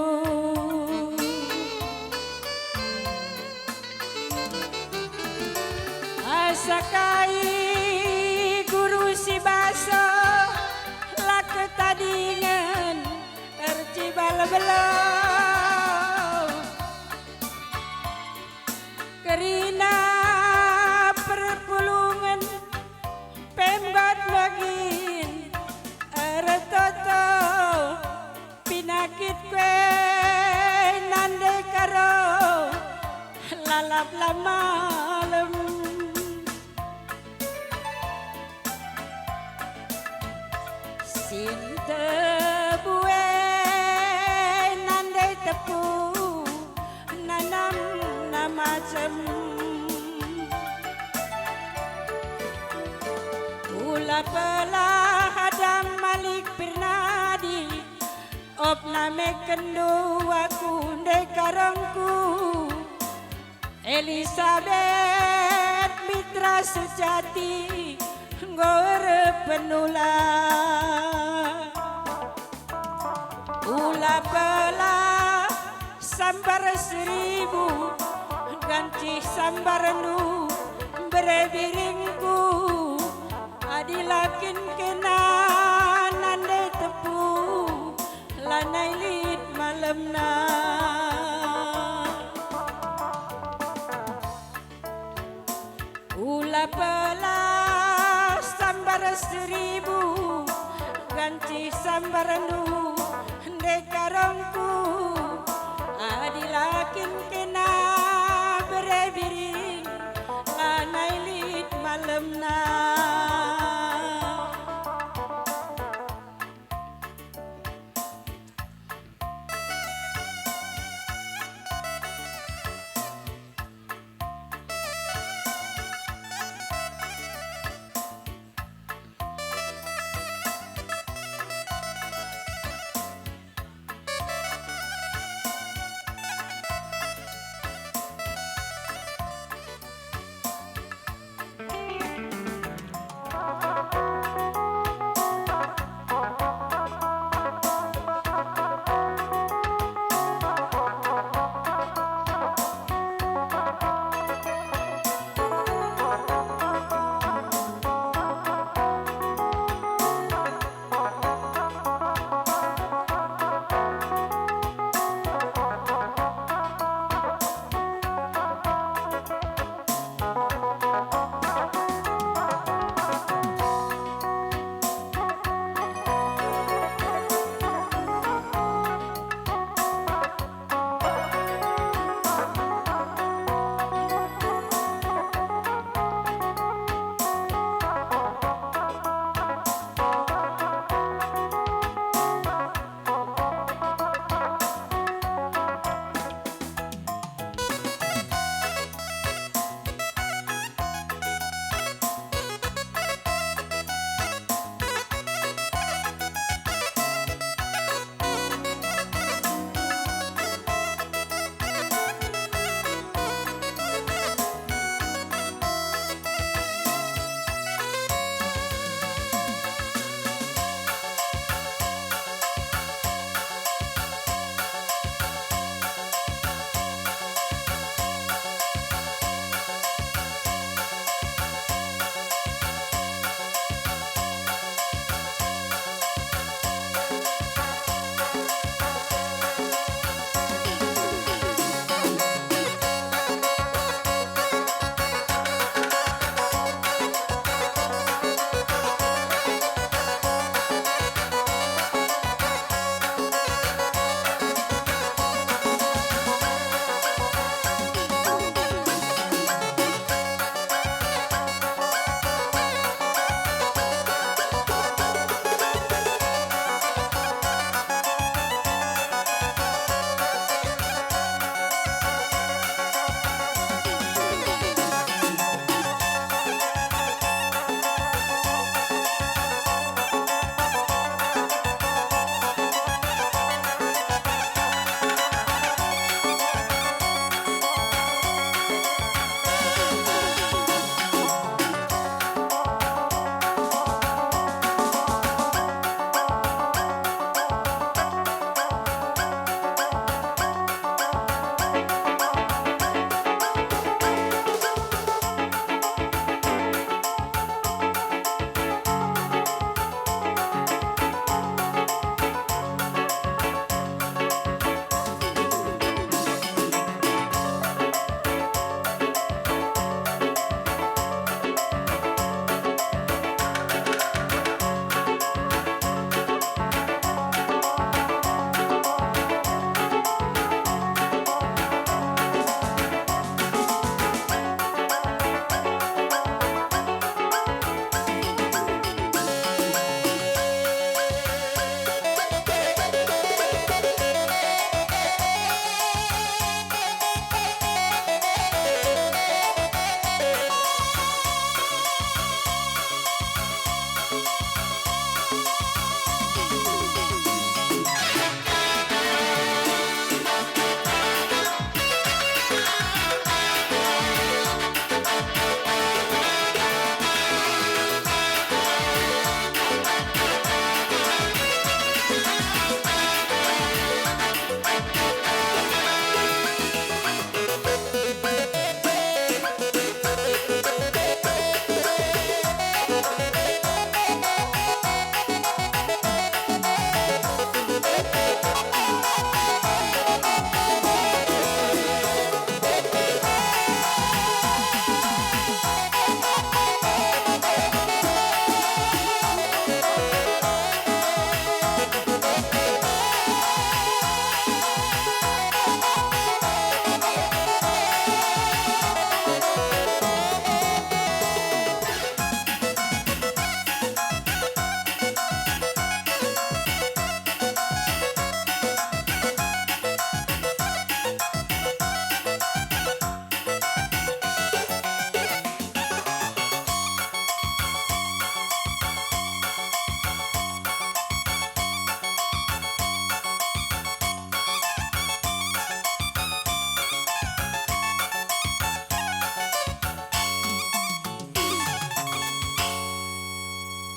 Asa kai guru si baso la ketadingen ercibal belong. Kerina perpulungen pembat bagin ertoto, pinakit kue nande karo lalap la malem. Sinte bue nande tepu nanamna macem. Ula pelah Adam Malik Pirnadi, opna mekenndu aku nde karongku. Elisabet mitra sejati enggo erpenula. Ula pelah sambar seribu, gancih sambarndu bere biringku. Adi la kin kena nande tepu, lanai lit malemna. Ula pelah sambar seribu, gancih sambarndu nde karongku. Adi la kin kena bere biring, lanai lit malemna.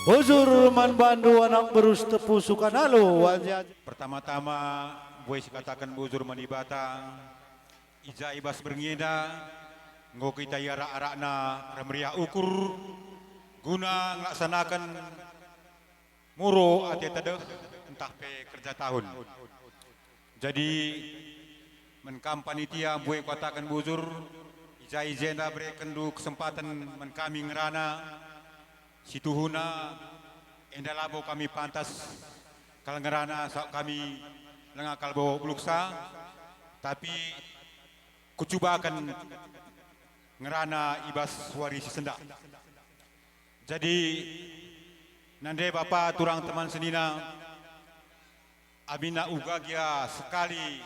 Bujur man bandu anak beru Sitepu Sukanalo, wajah. Pertama-tama, mbue sikataken bujur man Dibata, i ja i bas berngi enda enggo kita iarak-arakna ermeriah ukur guna ngelaksanaken muro ate tedeh ntah pe kerja tahun. Jadi, man kam panitia, mbue kuataken bujur, i ja i jenda berekenndu kesempaten man kami ngerana, si tuhuna enda labo kami pantas kal ngerana, sabap kami langa kal bo beluksa, tapi kucubaken ngerana i bas wari si sendah. Jadi, nande bapa turang teman senina, aminna uga gia sekali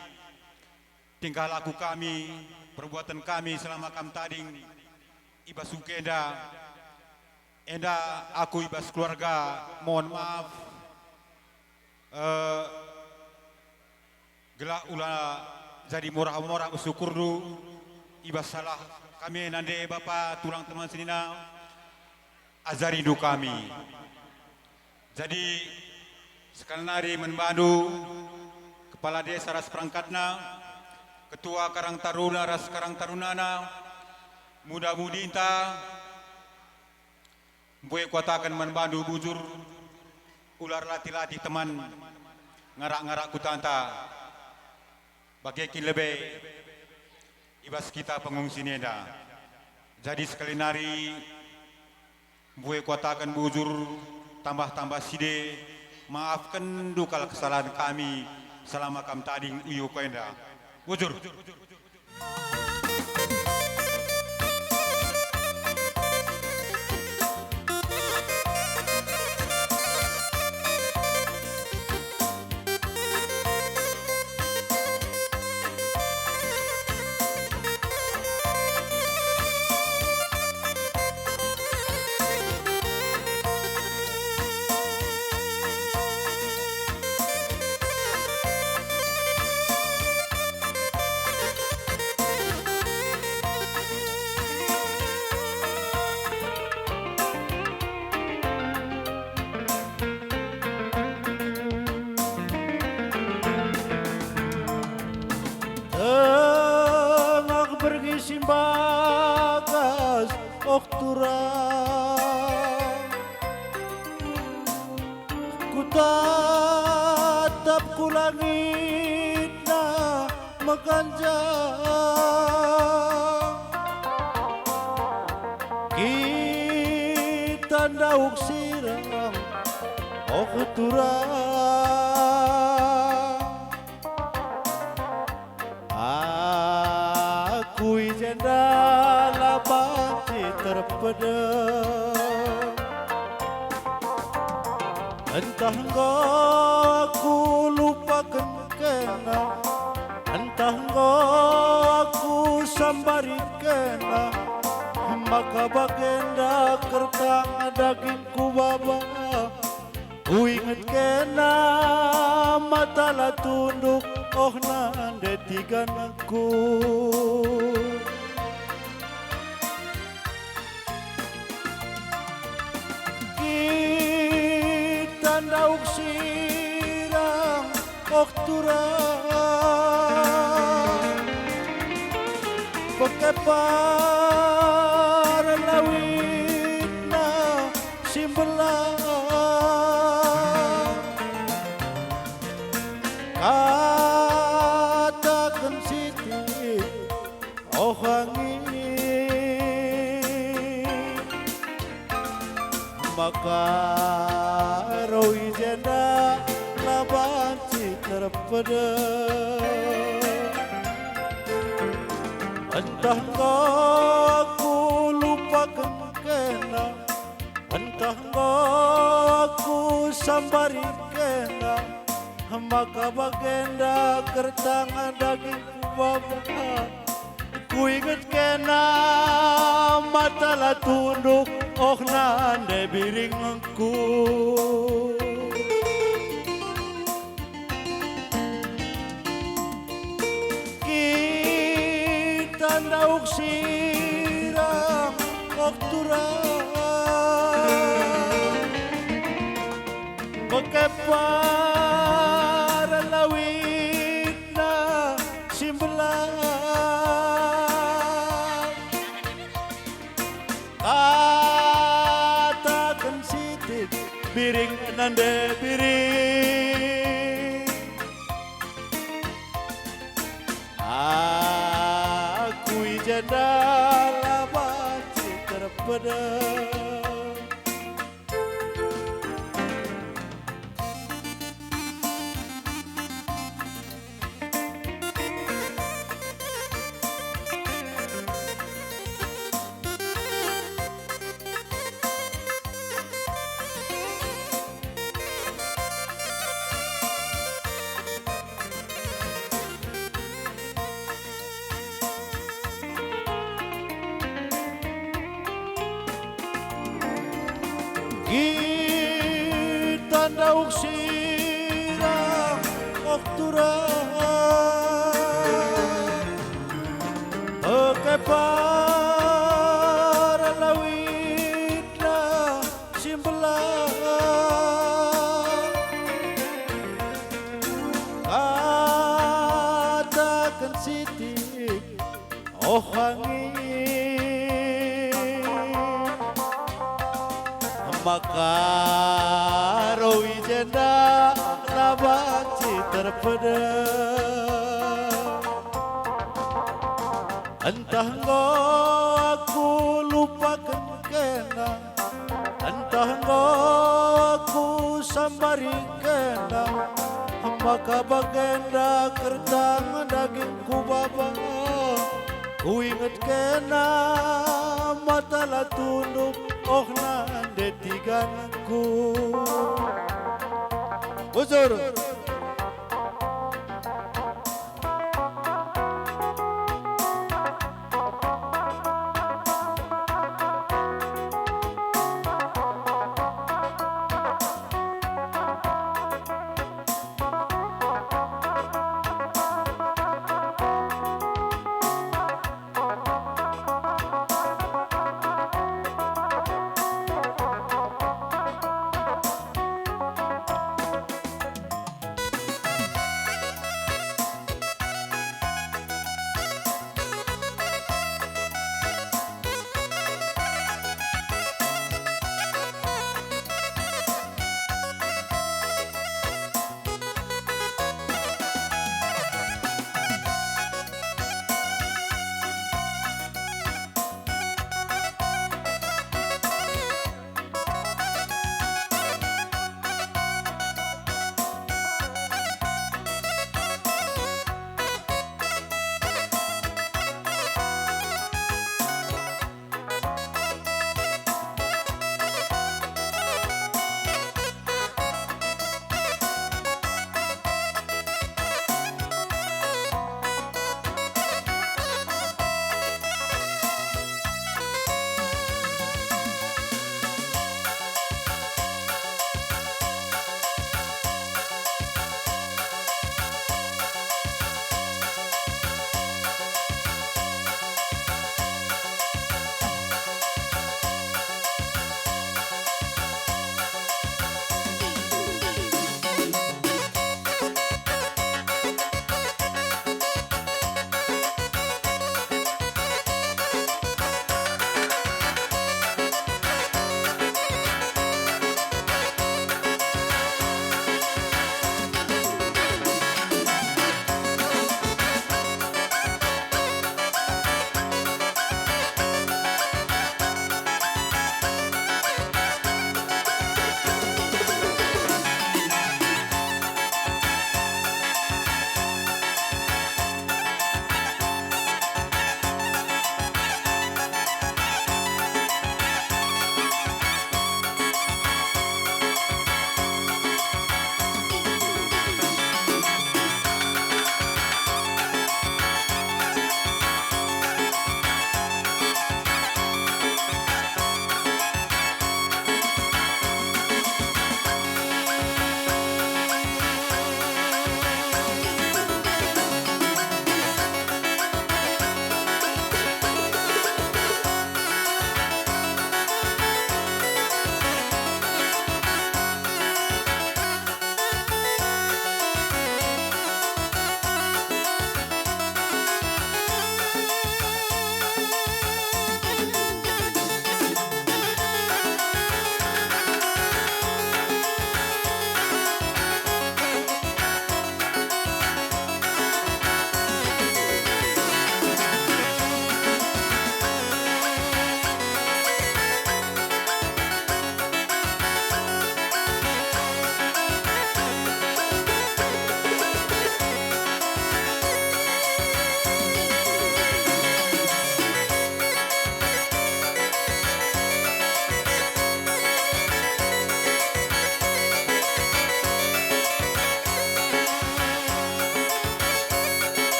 tingkah laku kami, perbuatan kami selama kam tading i bas ungkenda, enda aku i bas keluarga mohon maaf, eh, gelah ula jadi murah-murah bersukurndu i bas salah kami nande bapa turang teman senina, ajarindu kami. Jadi, sekali nari man bandu, kepala desa ras perangkatna, ketua Karang Taruna ras Karang Tarunana, muda-mudinta, mbue kuataken man bandu bujur, ula erlatih-latih teman ngarak-ngarak kutanta, bage kin lebe i bas kita pengungsi enda. Jadi sekali nari, mbue kuataken bujur, tambah-tambah si de, maafkenndu kal kesalahan kami selama kam tading i uku enda. Bujur. Tengah berngi si mbagas, oh turang, kutatap ku langitna meganjang. Kita ndauh sirang, oh turang. Aku i jenda la banci terpedem. Entah enggo aku lupaken kena, entah enggo aku sambari kena, maka bagenda kertang dagingku baba. Kuinget kena mata la tunduk, oh nande tiganku. Kita ndauh sirang, oh turang, pekepar lawitna si mbelang. Kataken sitik, oh angin, maka roi jenda la banci terpedem. Entah enggo aku lupaken kena, entah enggo aku sambari kena, maka bagenda kertang dagingku baba. Kuinget kena mata la tunduk, oh nande biringku. Kita ndauh sirang, oh turang, Para lawitna si mbelang. Kataken sitik, biring nande biring. Aku i jenda la banci terpedem. Kita ndauh sirang, oh turang, pekepar lawitna si mbelang. Kataken sitik, oh angin, maka roi jenda la banci terpedem. Entah enggo aku lupaken kena, entah enggo aku sambari kena, maka bagenda kertang dagingku baba. Kuinget kena mata la tunduk, oh nande tiganku. Bujur.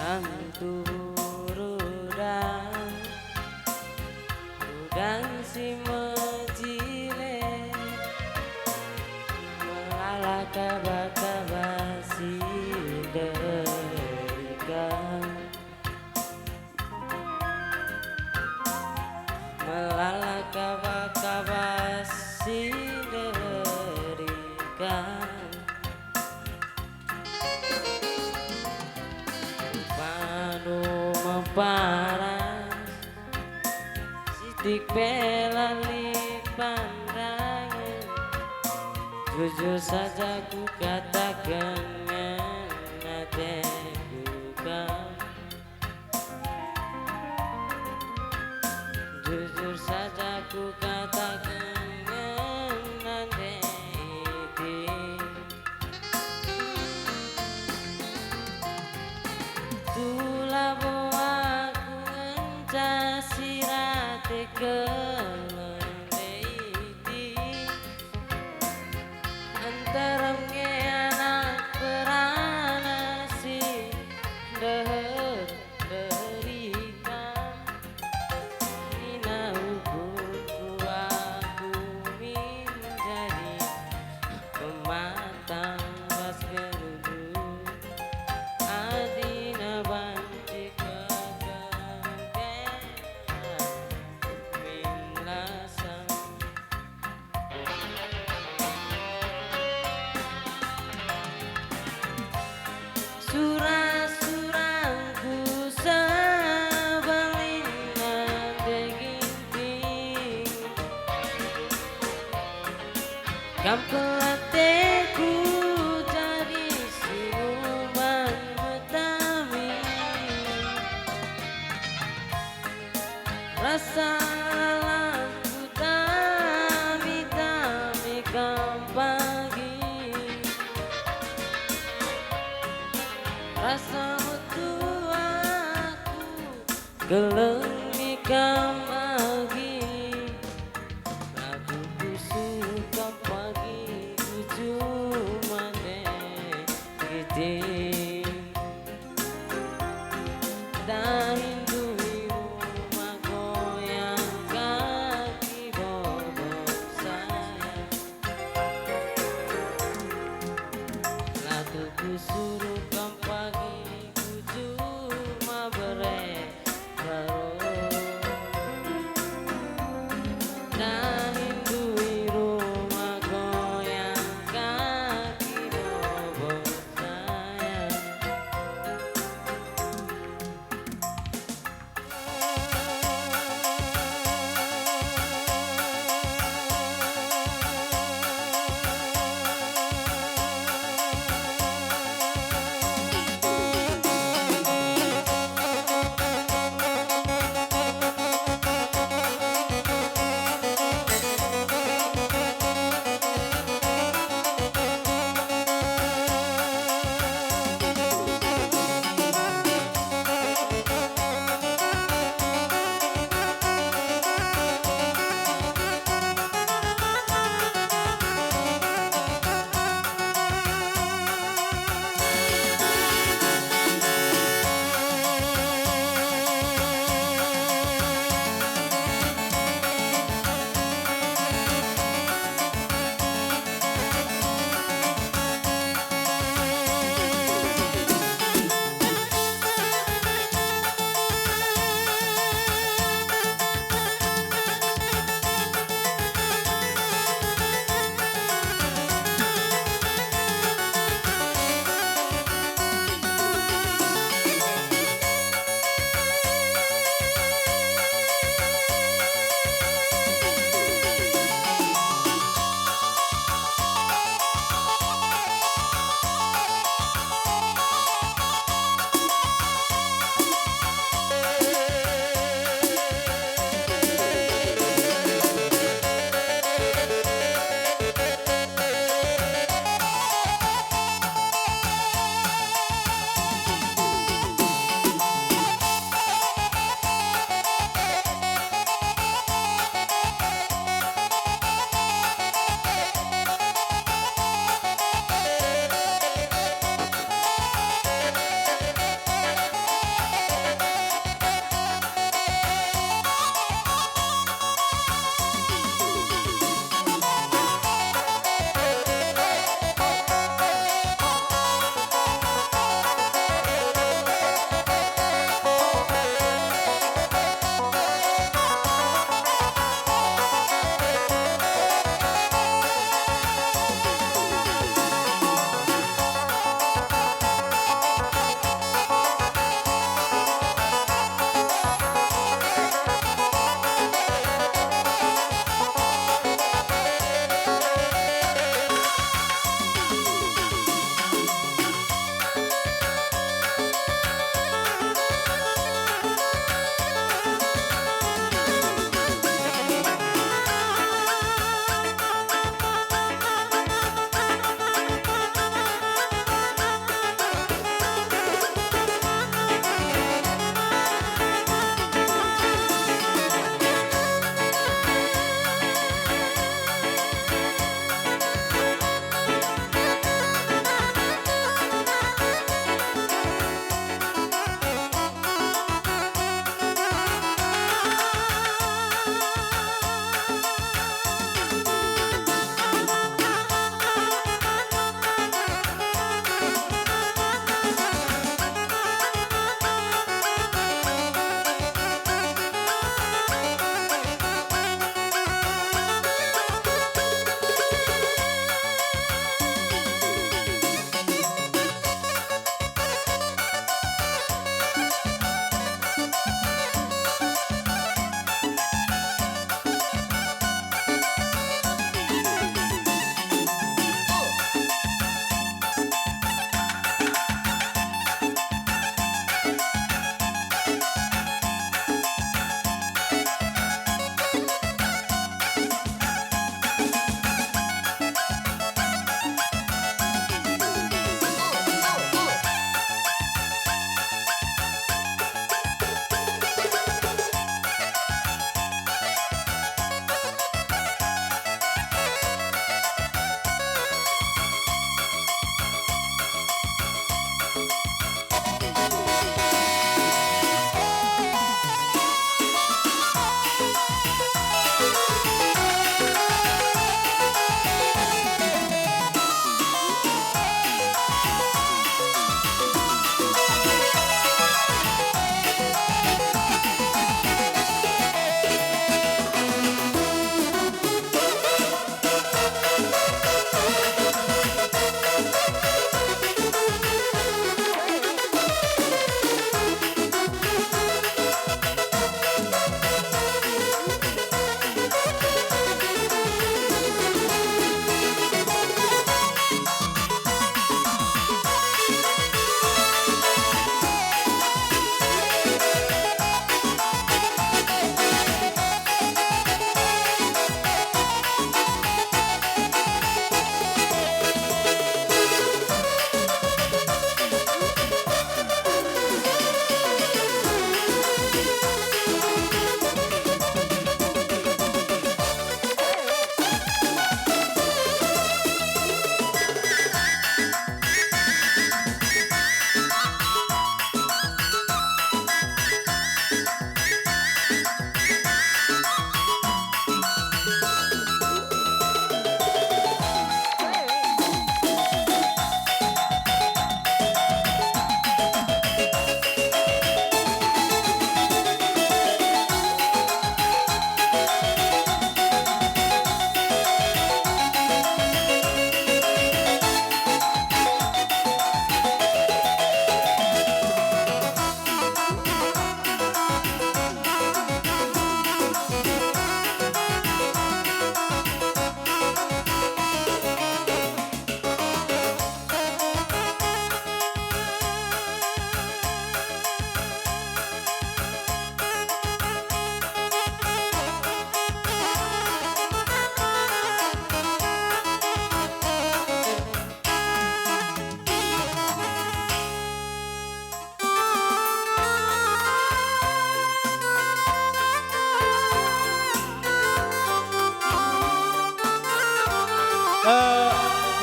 Antu rudang, rudang si mejile, melala kaba-kaba si derikan, melala kaba-kaba si derikan. Padu meparas, sitik pe la lit pandangen. Jujur saja kukataken ngena ateku kam. Jujur saja kukataken ngena ndai iti. Tulah bo aku ngenca si rate keleng ndai iti. Nterem nge anak perana si ndeher derita. Nina ukurku aku min jadi pematang ras geludu. Adina banci kekelengen min lasang. Sura-surangku sebalinna ndai Ginting. Kam kelateku jadi sinuman metami. Rasa lalangku tami-tami kam pagi. Rasa metuaku kelengi kam agi. Lagu kusur kam pagi ku juma ndai Ginting. Dahin duri rumah goyang kaki bobot sayang. Lagu kusuruh kam pagi ku juma bere karo.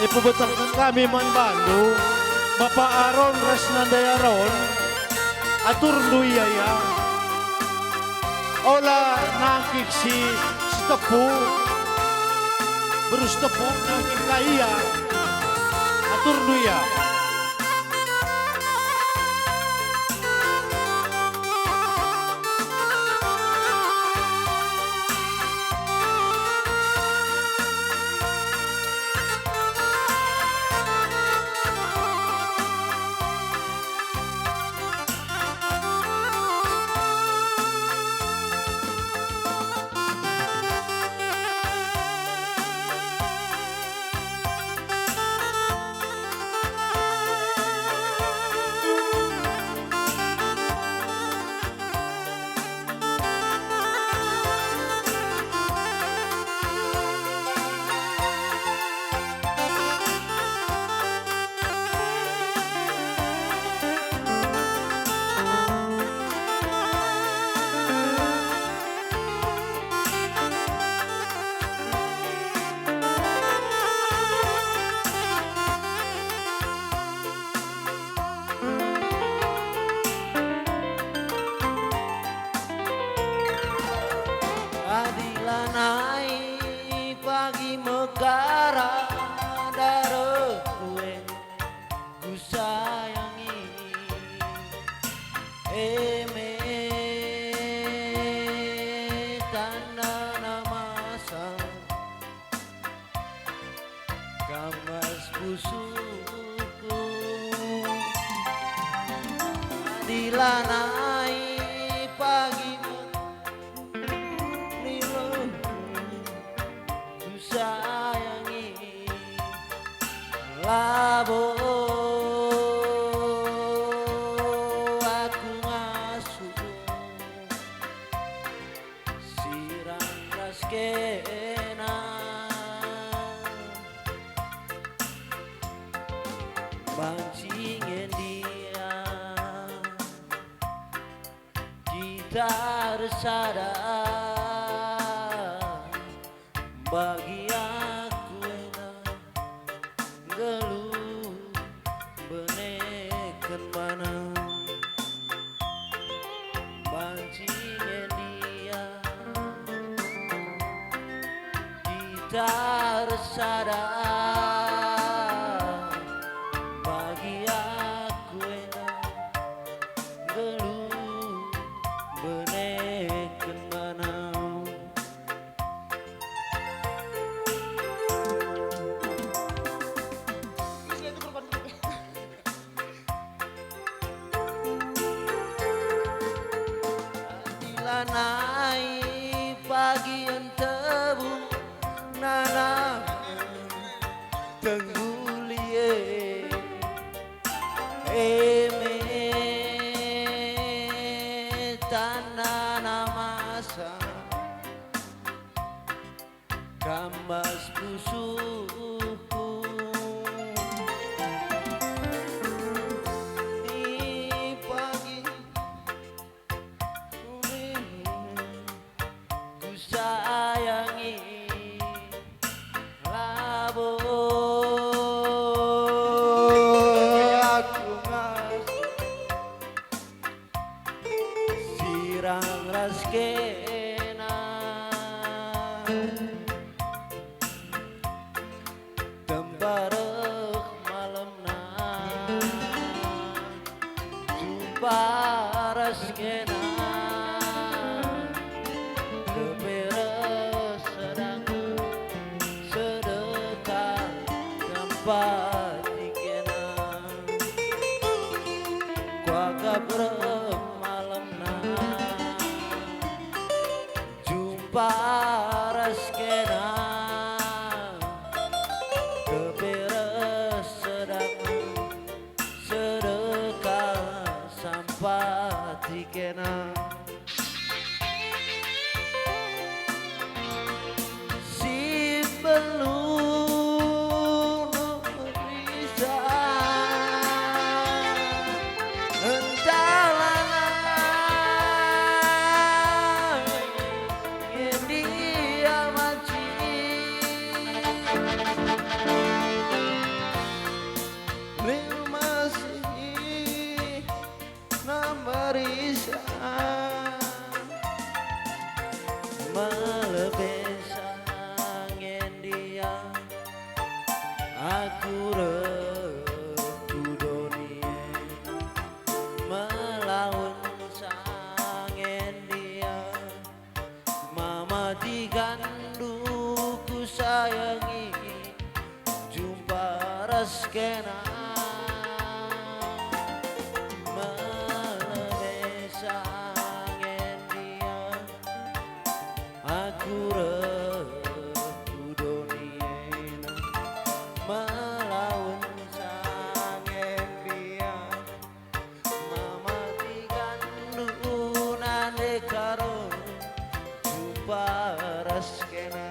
Ipebetehken kami man bandu, Bapa Aron ras nande Aron, aturndu ia, ya. Ola nangkih si, si tepu, beru si tepu, nangkih ka ia, aturndu ia. Adi lanai pagi mekara darehku e kusayangi, e me tandana masa. Kam ras pusuhku. Adi lanai pagi mekara darehku e kusayangi, labo aku ngasup sirang ras kena. Banci ngendia kita ersada, bagi aku ena nggeluh beneken mana. Banci ngendia kita ersada, bagi aku ena nggeluh beneken mana. Adi lanai pagi entebu nana tengguli e, e me tandana masa. Kam ras pusuhku. I pagi uli kusayangi, labo aku ngasup sirang ras kena. Tempa reh malemna, jumpa ras kena. Kepe reh sedang sedekah tempat i kena. Kuakap reh malemna, jumpa ras kena. Kepe reh sedang sedekah sampat i kena. Si beluh risa entah lanai ngendia banci. Isa, melebe sangen dia, aku reh ku doni e, melawen sangen dia. Mama tigandu kusayangi, jumpa ras kena. Melebe sangen dia, aku reh ku doni ena, melawen sangen dia. Mama tigandu nande karo jumpa ras kena.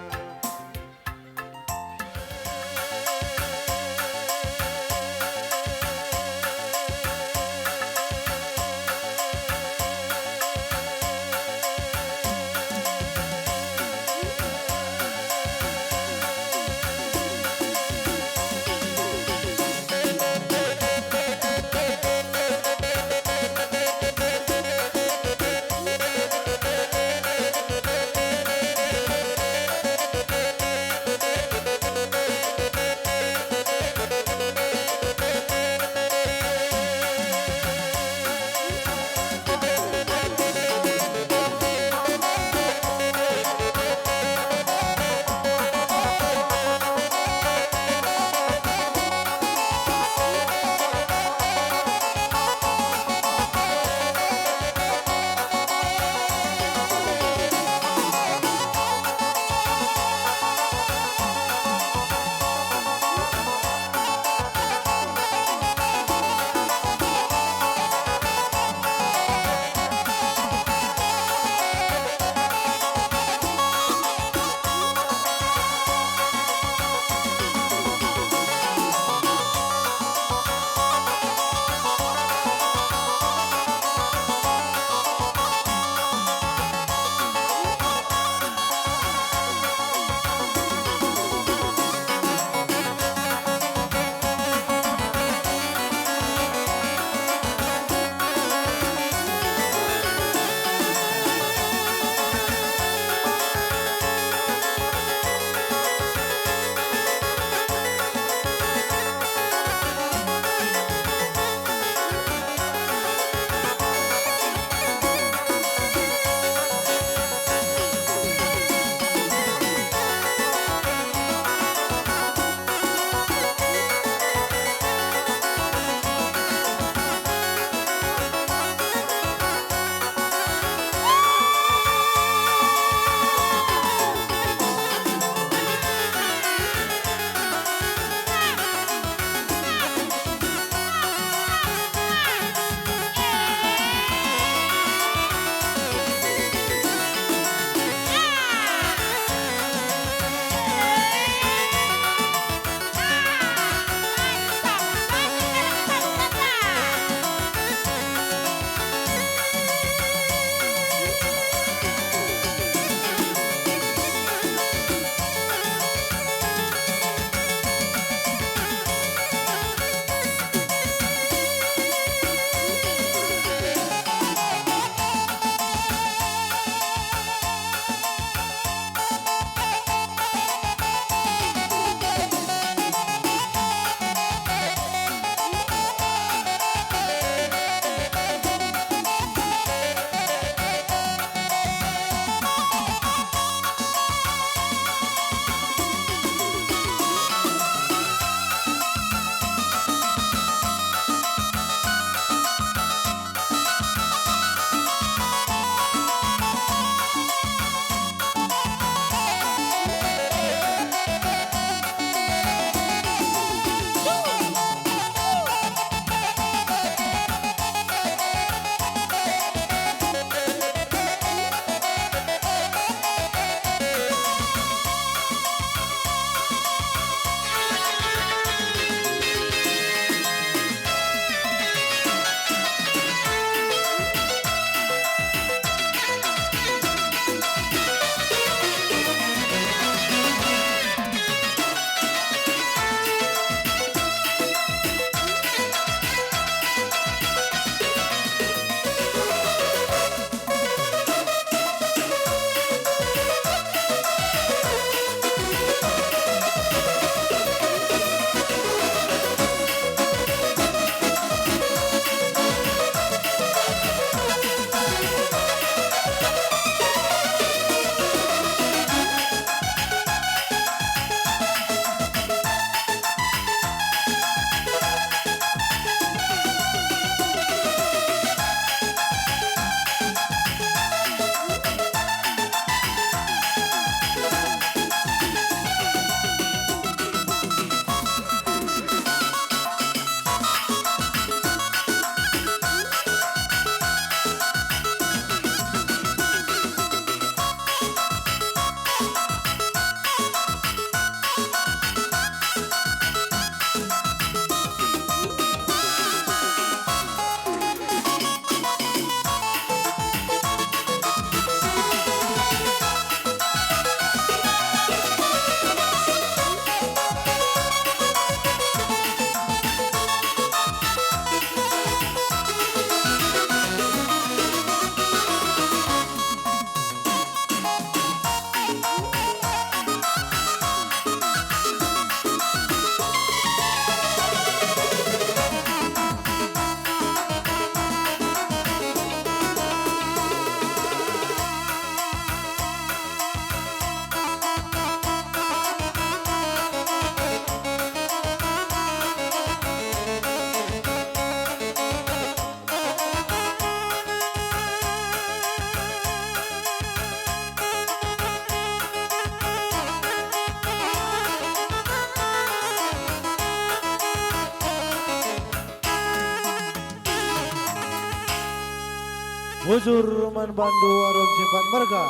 Bujur man bandu Arun Simpan Merga.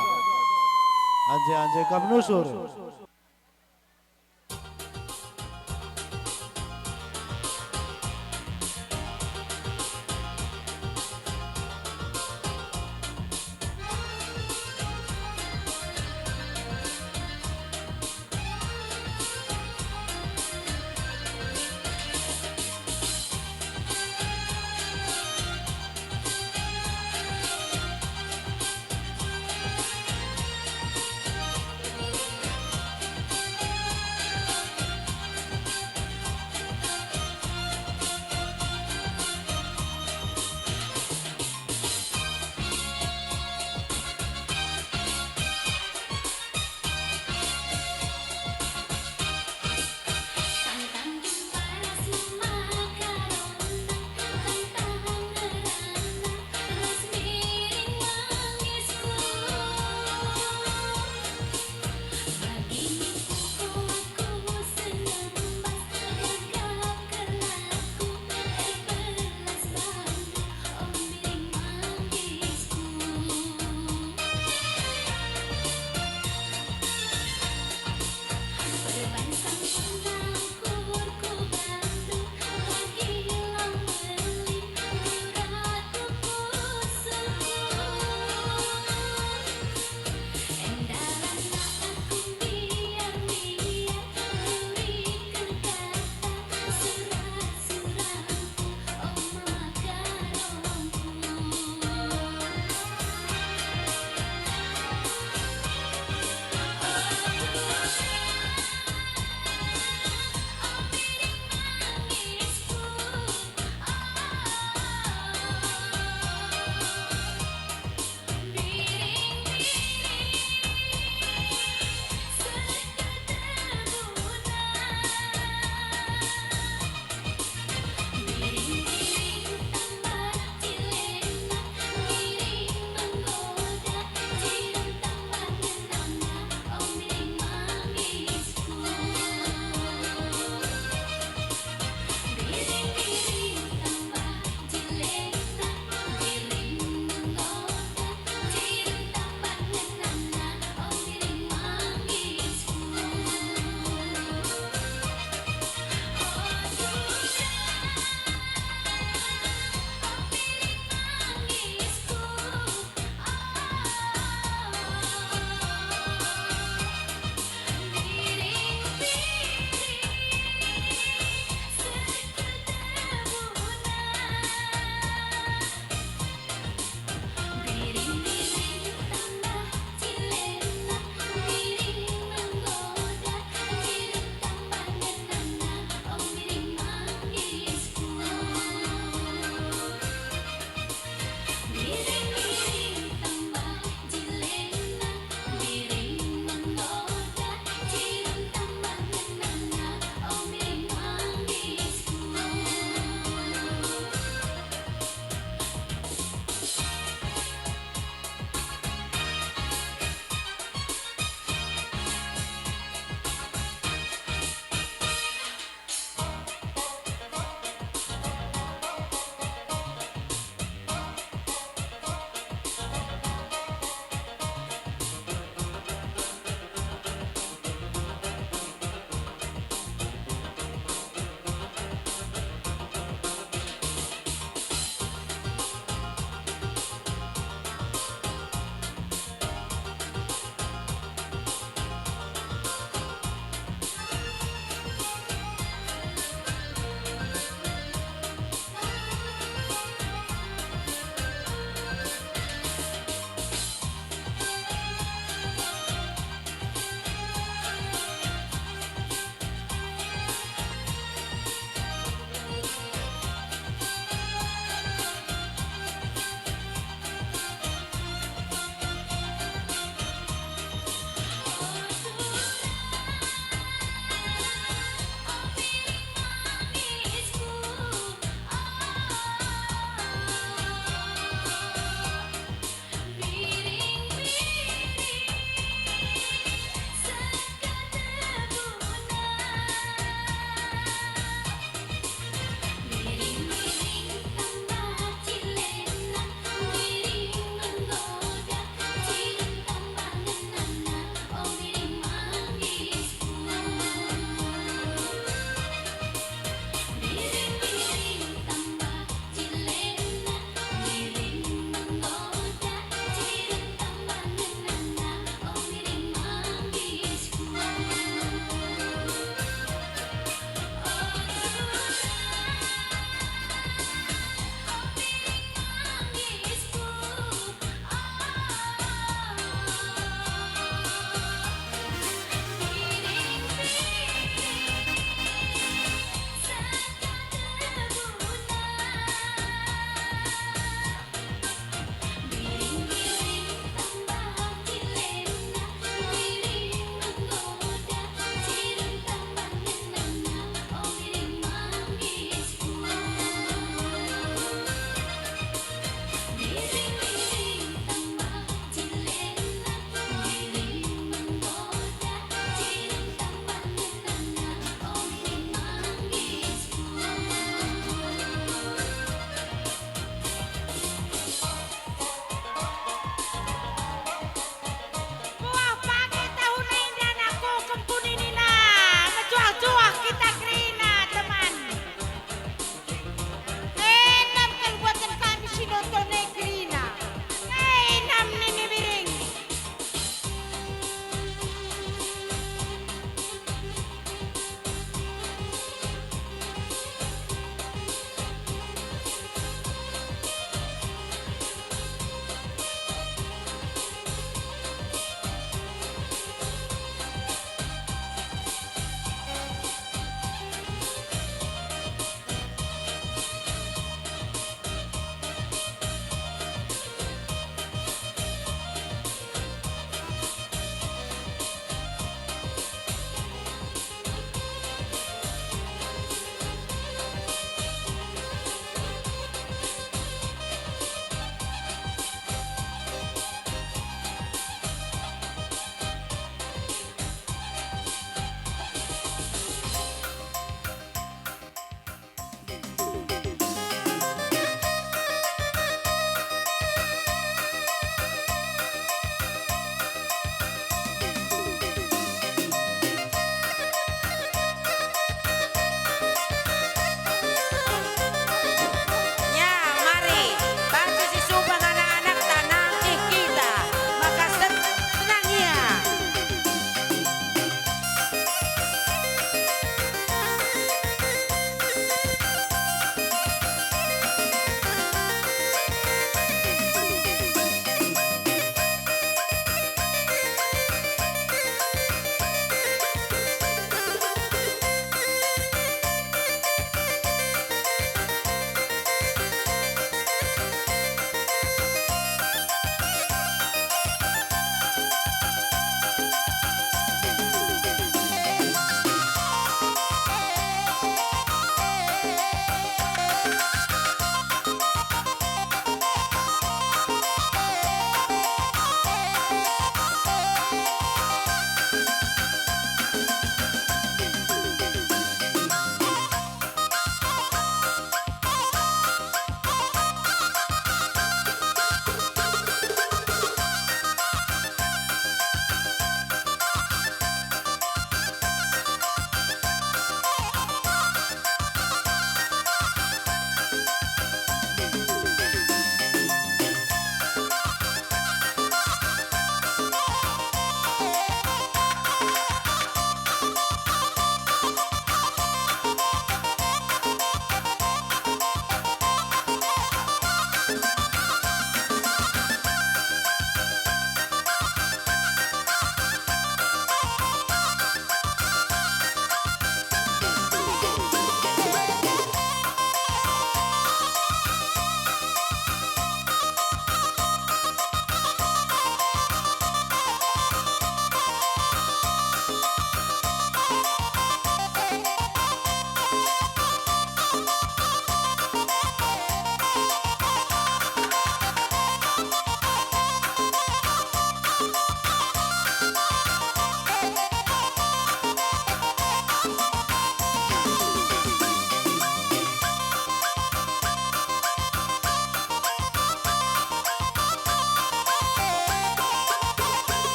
Ance-ance kam nusur.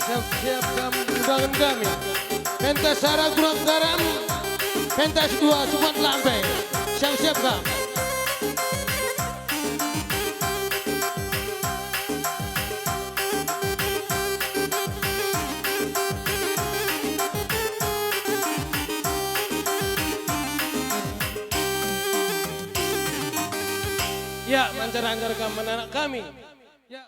Siap-siap kam undangen kami. Pentas sada kurang garam, pentas dua sukat lampe. Siap-siap kam. Ya, mancar-ancar kam man anak kami. Ya.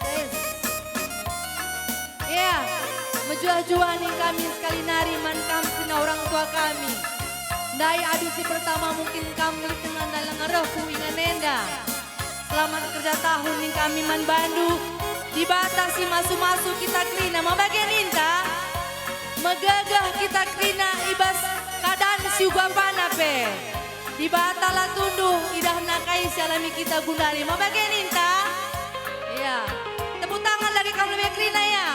Tes. Ya, mejuah-juah ning kami sekali nari man kam kerina orang tua kami. Ndai adu si pertama mungkin kam lit denga ndaleng reh ku ingan enda. Selamat kerja tahun ning kami man bandu. Dibata si masu-masu kita kerina, ma bage ninta? Megegeh kita kerina i bas keadaan si uga pana pe. Dibata la tunduh idahna kai si alami kita gundari, ma bage ninta? Iya. Tepuk tangan lagi kam lebe kerina, ya.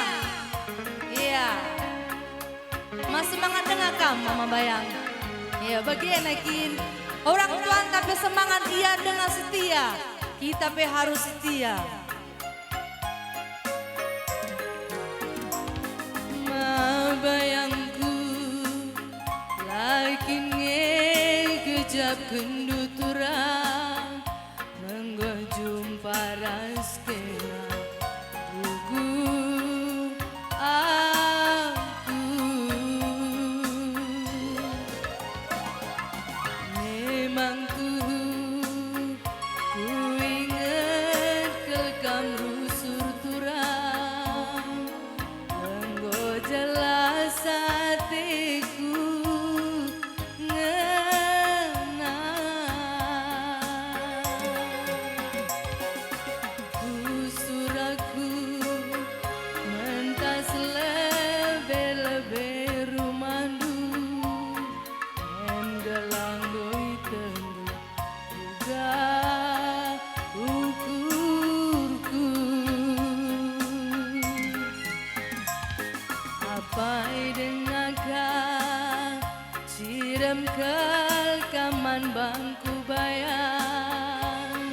Iya. Ma semangat denga kam, Mama Bayang. Iya, bage nai kin. Orang tuanta pe semangat, ia denga setia. Kita pe harus setia. Ma bayangku, la kin nge gejapkenndu turang, enggo jumpa ras kena bugu aku. Memang tuhu kuinget kal kam rusur turang, enggo jelas ateku ngena. Usur aku mentas lebe-lebe rumahndu, em gelah enggo itendu uga ukurku. Apai denga ka, cirem kal kam man bangku bayang.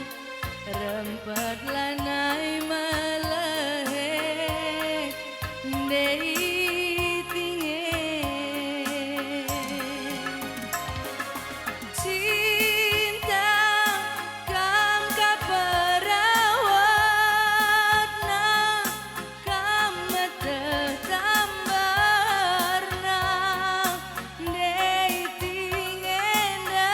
Rempet lanai melehe ndai tinge. Cinta, kam ka perawatna, kam meteh tambarna, ndai tinge enda.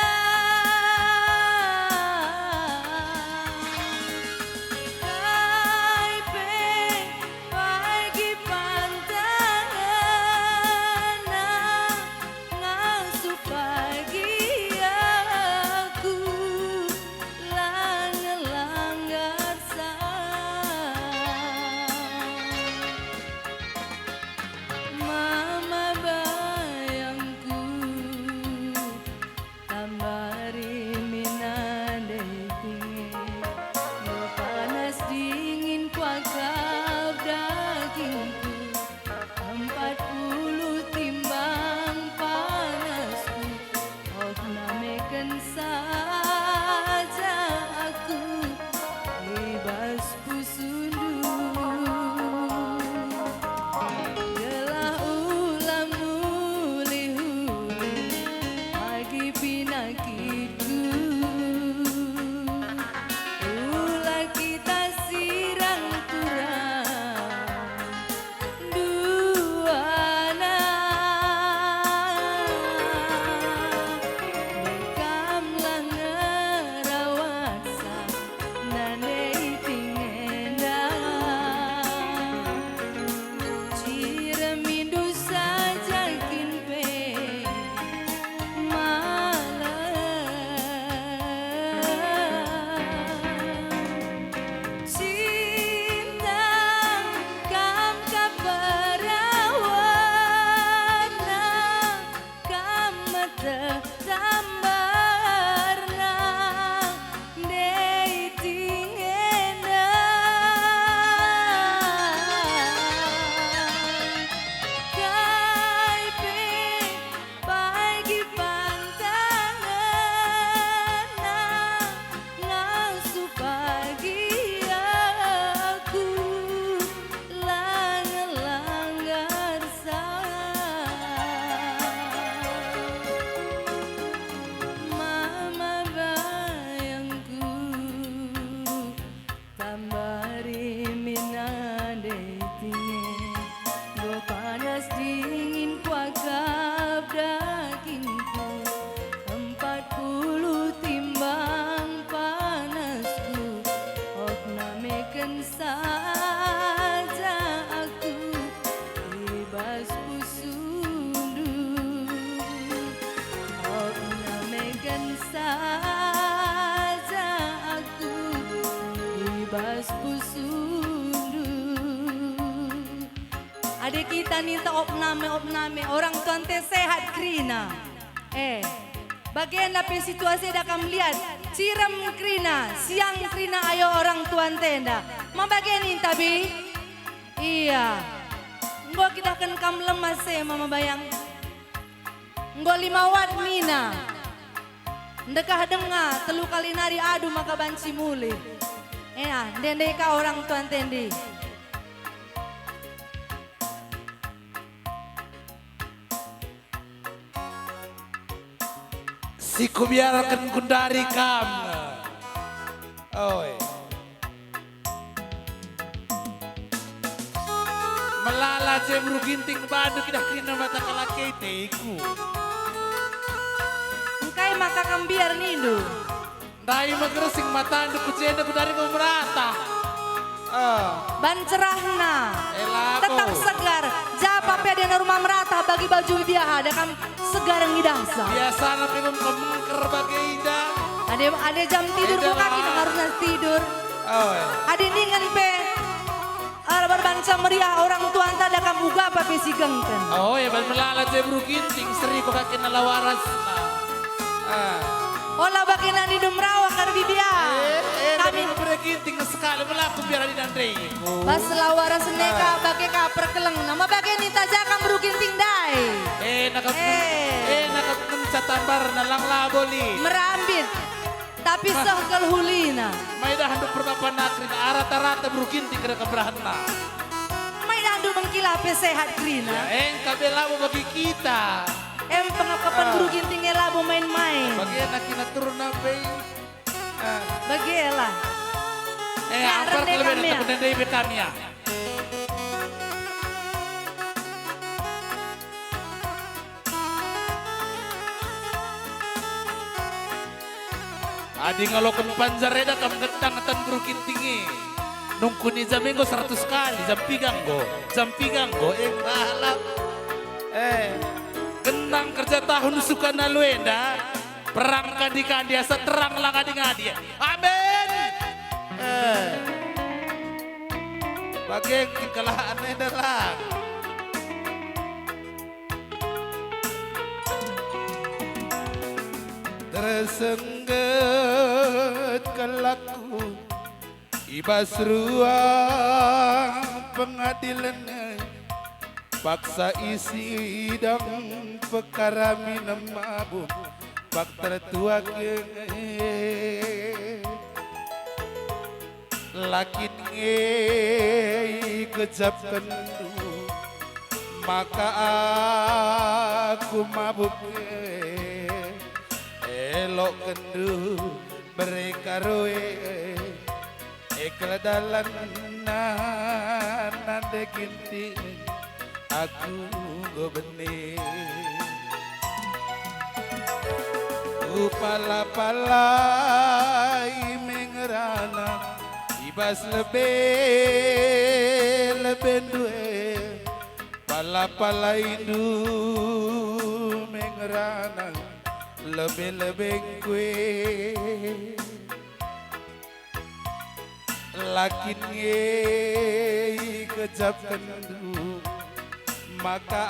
saja aku i bas pusuhndu. Opname gen saja aku i bas pusuhndu. Adi kita ninta opname, opname, orang tuanta sehat kerina. Eh, bagenda pe situasi enda kam liat, cirem kerina, siang kerina ayo orang tuanta enda. Ma bage ninta, Bi? Ia. Enggo kidahken kam lemas e, Mama Bayang. Enggo lima wat nina. Ndekah denga telu kali nari adu maka banci mulih. Ea, ndende ka orang tuanta ndi. Si kubiarken gundari kam. Oi. Melala je beru Ginting bandu kidah kerina mata kalak e teku. Engkai maka kam mbiar nindu? Ndai megersing matandu ku jenda gundari enggo merata. Ah. Ban cerahna. Eh, labo. Tetap segar. Japa pe dena rumah merata bagi baju biaha, adi kam segar ngidahsa. Biasana pe enggo mengker bage ida. Adi, adi jam tidur enda enggo kaki lah. Harusna tidur. Oh, eh. Adi ningen pe, eh, berbansa meriah orang tuanta adi kam uga apa pe si gengken. Oh, eh, ban melala je beru Ginting seri ko kaki nala waras. Ah. Ola bage nandindu merawa kari bibia. Eh, eh, kami tapi beru Ginting sekali melaku biar adi nandai. Bas lawa ras neka bage ka perkelengna. Ma bage ninta ja kam beru Ginting ndai. Eh, naka, eh, naka kenca tambarna lang labo lit. Merambit. Tapi seh kal hulina. Ma idahndu perbapan kerina, arata-rata beru Ginting kerina keberahenna. Ma idahndu mengkila pe sehat kerina. Ya, engka be labo bagi kita. Em pengap-kapan beru Ginting e labo main-main. Bagena kina turun nape. Ah. Bagelah. Eh, ya, ampar rende kelebihan kami, ya. Untuk nende ibe kami, ya. Adi ngaloken panjar eda kam ngedang tan beru Ginting e. Nungkun i jam enggo seratus kali, jam piga enggo, jam piga enggo, eh, bahalap. Eh, genang kerja tahun suka nalu enda. Perang kadi-kadi asa terang la ngadi-ngadi. Amin. Eh. Bage kengkelahan enda lang. Tersengget kal aku i bas ruang pengadilen, paksa isidang pekara minem mabuk, pak tertuak e. Lakin nge ikejapkenndu maka aku mabuk e, elokkenndu bere karo e. E kal dalanna nande Ginting aku enggo bene. Upala-palai me ngerana i bas lebe-lebendu e. Pala-palaindu me ngerana lebe-lebengku e. Lakin nge ikejapkenndu maka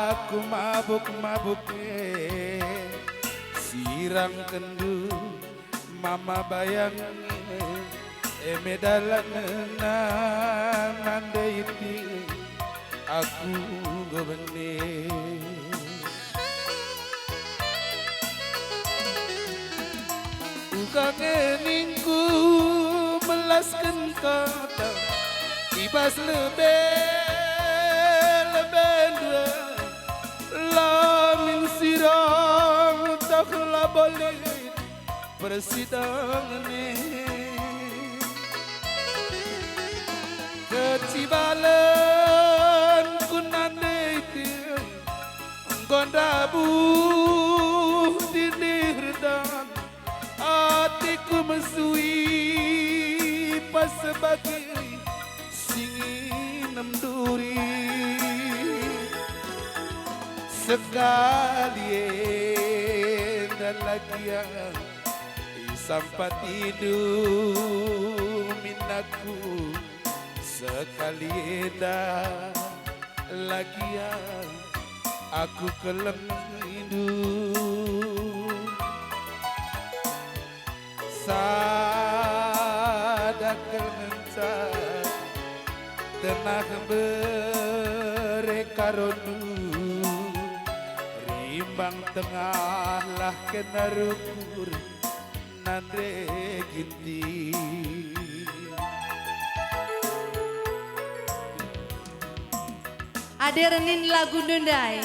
aku mabuk-mabuk e. Sirangkenndu Mama Bayang e, e me dalanna nande iti aku enggo bene. Uga nge ningku melasken kata i bas lebe-lebendu, la min sirang tah labo lit persidangen e. Kecibalen ku nande ite, enggo ndabuh dindih redan, atiku mesui pas bage si nginem duri. Sekali enda lagian isampatindu min aku, sekali enda lagian aku kelengindu. Sada kal ngenca tenah bere karondu, rimbang tengahlah kena rukur nande Ginting. Ade renin lagu ndai.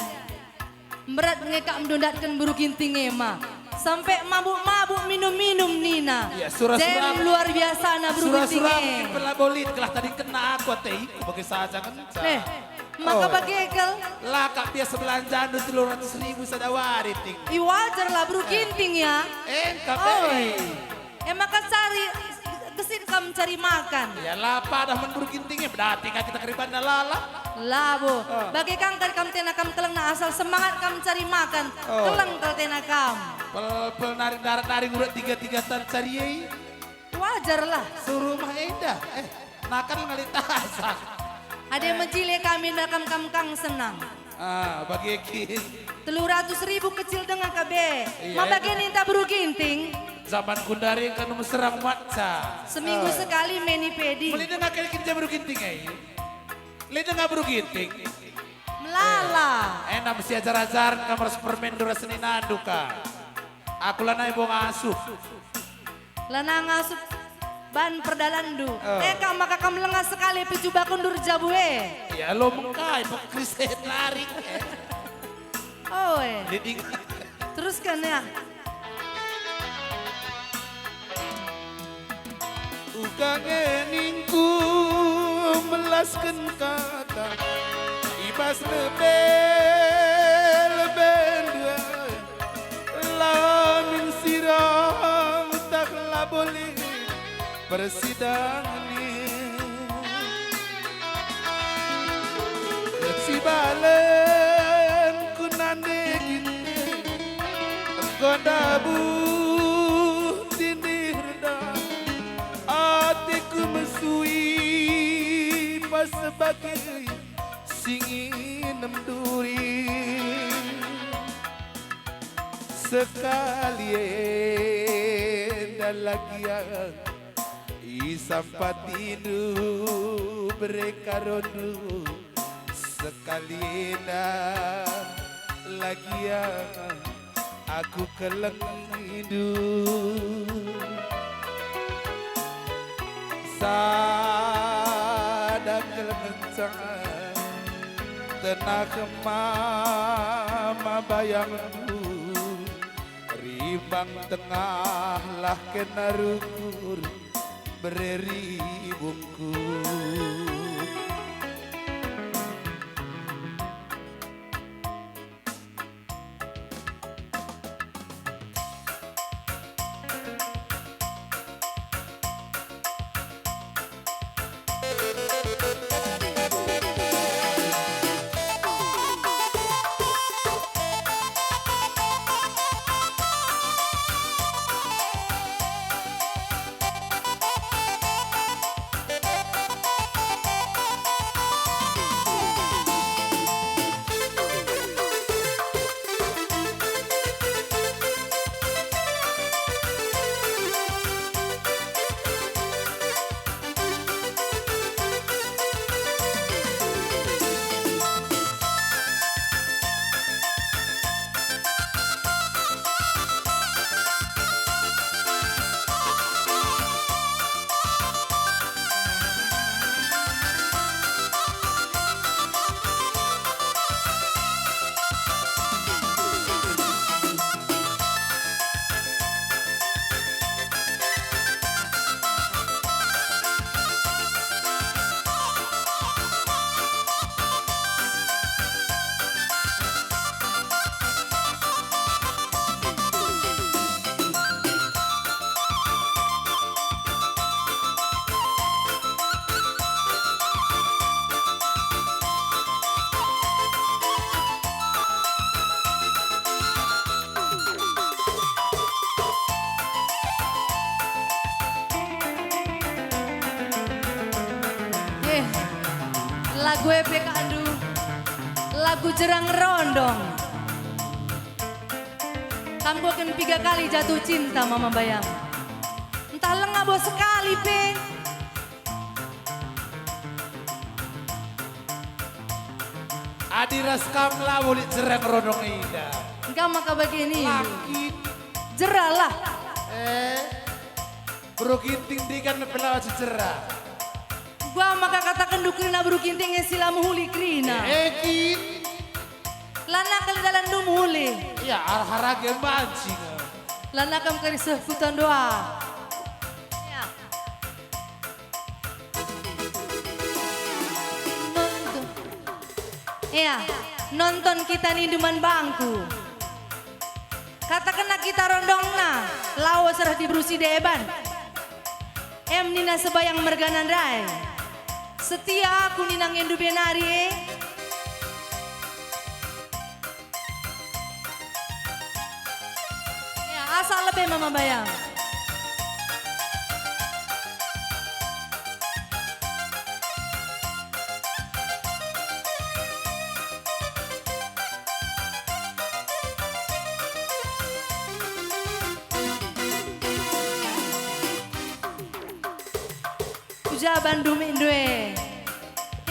Mberat nge kap mendondatken Beru Ginting e ma. Sampe mabuk-mabuk minum-minum nina. Iya, sura-sura. Jem luar biasana Beru Ginting e. Sura-sura mungkin pernah bolit, gelah tadi kena aku ate iku bage saja ngenca. Neh, maka bage kal. La kap biasa belanjandu telu ratus ribu sada wari, Ting. I wajar lah Beru Ginting ya. Engka pe. E maka cari, gesit kam cari makan. Ya la padah man Beru Ginting e, bedati ka kita keribanna lala. Labo. Ah. Bage kang kari kam tena kam kelengna asal semangat kam cari makan. Oh. Keleng kal tena kam. Pel-pel nari darat nari ngurat tiga-tiga tan cari e. Wajar lah. Suruh mah enda. Eh, nakan ngali tasak. Ade mejile kami nakam kam kang senang. Ah, bage kin. Telu ratus ribu kecil denga ka be. Iya, ma bage ninta Beru Ginting. Zaman kundari kan meserang maca. Seminggu sekali meni pedi. Meli denga kali kerja Beru Ginting ai. Meli denga Beru Ginting. Melala. Eh, enam si ajar-ajar kamar permen dura seni nandu ka. Aku lanai bo ngasup. Lanai ngasup ban perdalanndu. Oh. Teka maka kam lengah sekali pe jubah kundur jabu e. Ya lo mengkai pekris nari. Oe. Leading. Teruskan ya. Uga nge ningku melasken kata i bas lebe-lebe ndua. La min sirang tah labo lit persidangen. Kecibalen ku nande Ginting, enggo ndabuh tindihna. Ateku mesui pas bage si nginem duri. Sekali enda lagian isampatindu bere karondu, sekali enda lagian aku kelengindu. Sada kelengen tenah mama bayangndu, rimbang tengahlah kena rukur bere ribungku. Lagu e pe kandu, lagu Jera Ngerondong. Kam enggo kin piga kali jatuh cinta, Mama Bayam? Ntah langa bo sekali pe? Adi ras kam labo lit Jera Ngerondong enda. Engka maka bage nindu. Laki. Jera lah. Eh, Beru Ginting ndigan me pe lawat si Jera. Enggo maka katakenndu kerina Beru Ginting e si la mehuli kerina. Eh, kin. Lanai kal dalanndu mehuli. Ia, arah-arah ge mancing. Lanai kam kari seh ku tandoa. Ia. Nonton. Ia, nonton kita nindu man bangku. Katakenna kita rondongna, lawes reh diberu si deban. Em nina sebayang mergana ndai. Setia aku nina ngendu benari e. Ya, asa lebe Mama Bayam. Ku ja bandu mindo e.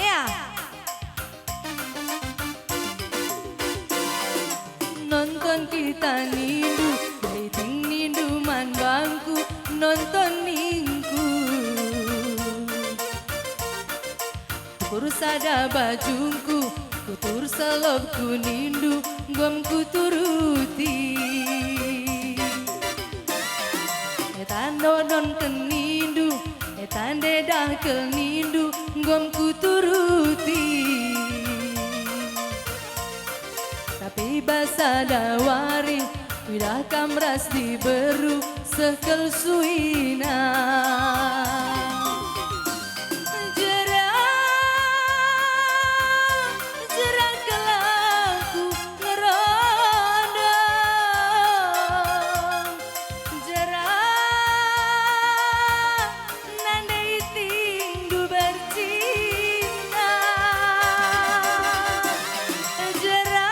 Ya. Nonton kita nindu, dating nindu man bangku, nonton ningku. Ukur sada bajungku, kutur selopku nindu, nggom kuturuti. Eta ndodonken nindu, eta ndedah kel nindu, nggom kuturuti. Tapi bas sada wari, kuidah kam ras diberu, seh kel suina. Jera, jera kel aku ngerondong. Jera, nande itingndu bercinta. Jera,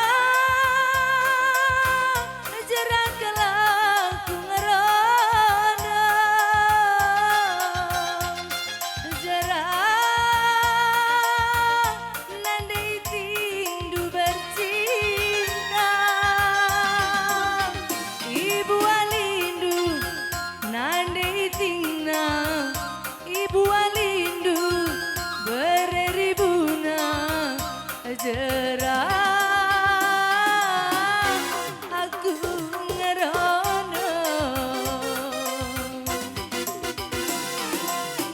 jera kel aku ngerondong. Jera, nande itingndu bercinta. Ibu alindu, nande itingna. Ibu alindu, bere ribuna. Jera, aku ngerondong.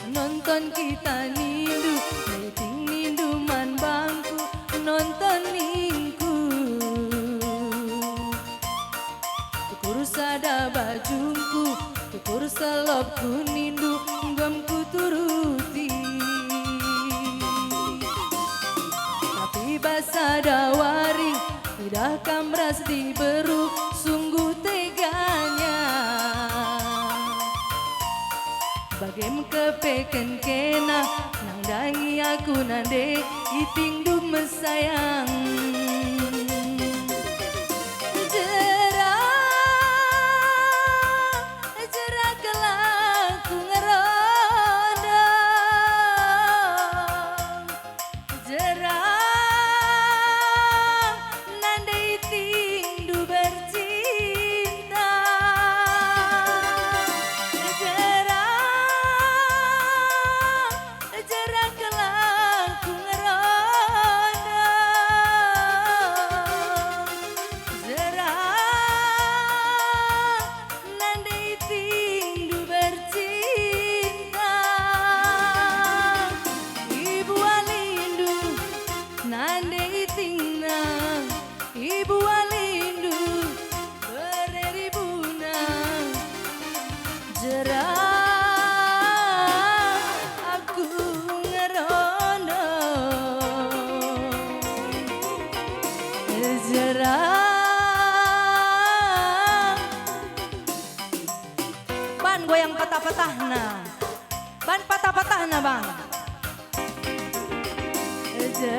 Nonton kita nindu, dating nindu man bangku, nonton ningku. Tukur sada bajungku, tukur selopku nindu, nggom kuturuti. Tapi bas sada wari, kuidah kam ras diberu, sungguh teganya. Bage me kepeken kena, nandangi aku nande itingndu mesayang. Jera, jera kel aku ngerondong. Jera, nande itingndu bercinta. Jera, jera kel aku ngerondong. Jera, nande itingndu bercinta. Ibu alindu, nande itingna. Ibu alindu, bere ribuna. Jera, aku ngerondong. Jera. Ban goyang patah-patahna. Ban patah-patahna, Bang. Jera.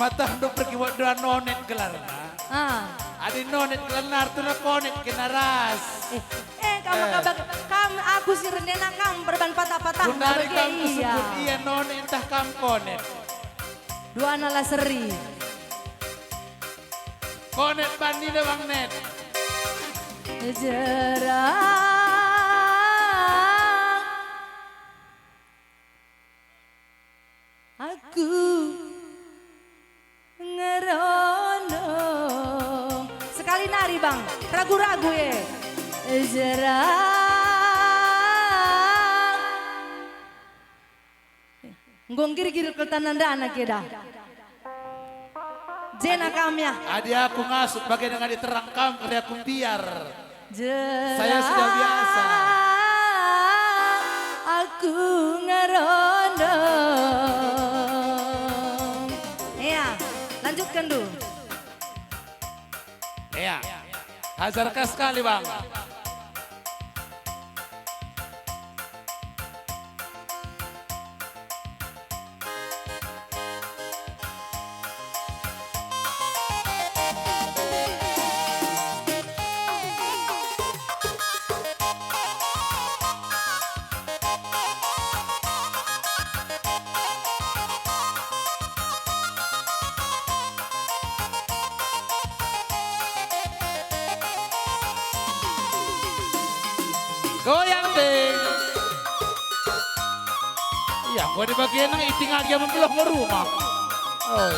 Matahndu pergi wak dua Nonet gelarna. Ah. Adi Nonet gelarna artuna konet kena ras. Eh, eh, kam maka bag-, kam aku si rendena kam perban patah-patah. Gundari bage kam kusebut ia Nonet ntah kam konet. Duana la seri. Konet bani de Bang Net. Jerang. Aku ngerondong. Sekali nari, Bang. Ragu-ragu, ye. Jerang. Enggo nggir-nggir kal tanandana keda. Jena kam ya. Adi aku ngasup bage dengan diterang kam, kari aku mbiar. Jelas. Saya sudah biasa. Aku ngerondong. Iya, lanjutkan dulu. Iya. Hajar kas sekali, Bang. Goyang, Ting. Iya, enggo dibagi nang Iting agi amun beluh nge rumah. Oi.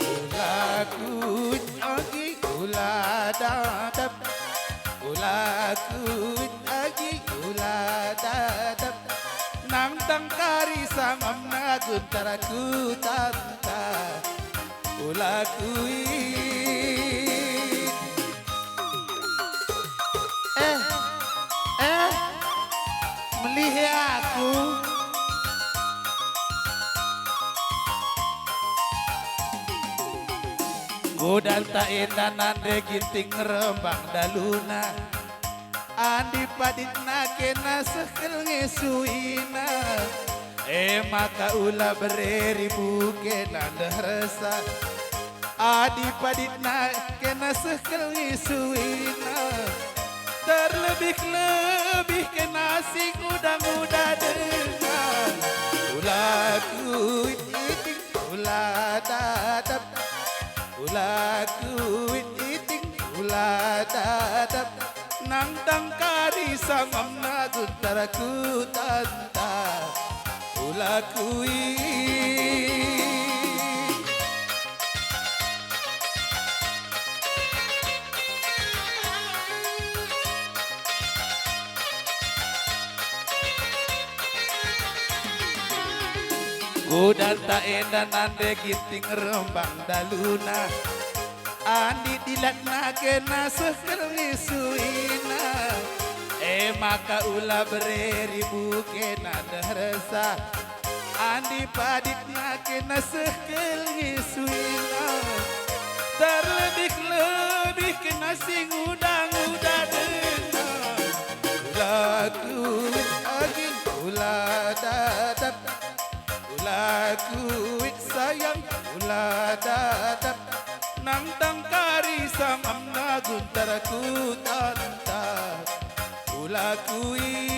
Ula kuit agi ula dadap, ula kuit agi ula dadap, nang tangkari sangam nagun taraku tanta. Ula kuit. Eh, eh, melihe aku. Godanta enda nande Ginting Rembang daluna. Adi paditna kena seh kal nge suina, e maka ula bere ribu kena ndehersa. Adi paditna kena seh kal nge suina, terlebih-lebih kena si nguda-nguda denga. Ula kuit Iting, ula dadap. Ula kuit Iting, ula dadap, nang tangkari sangam nagun taraku tanta. Ula kuit. Godanta enda nande Ginting Rembang daluna. Adi dilatna kena seh kal nge suina, e maka ula bere ribu kena ndehersa. Adi paditna kena seh kal nge suina, terlebih-lebih kena si nguda-nguda denga. Ula kuit agi ula dadap, ula kuit sayang ula dadap, nang tangkari sangam nagun taraku tanta. Ula kuit.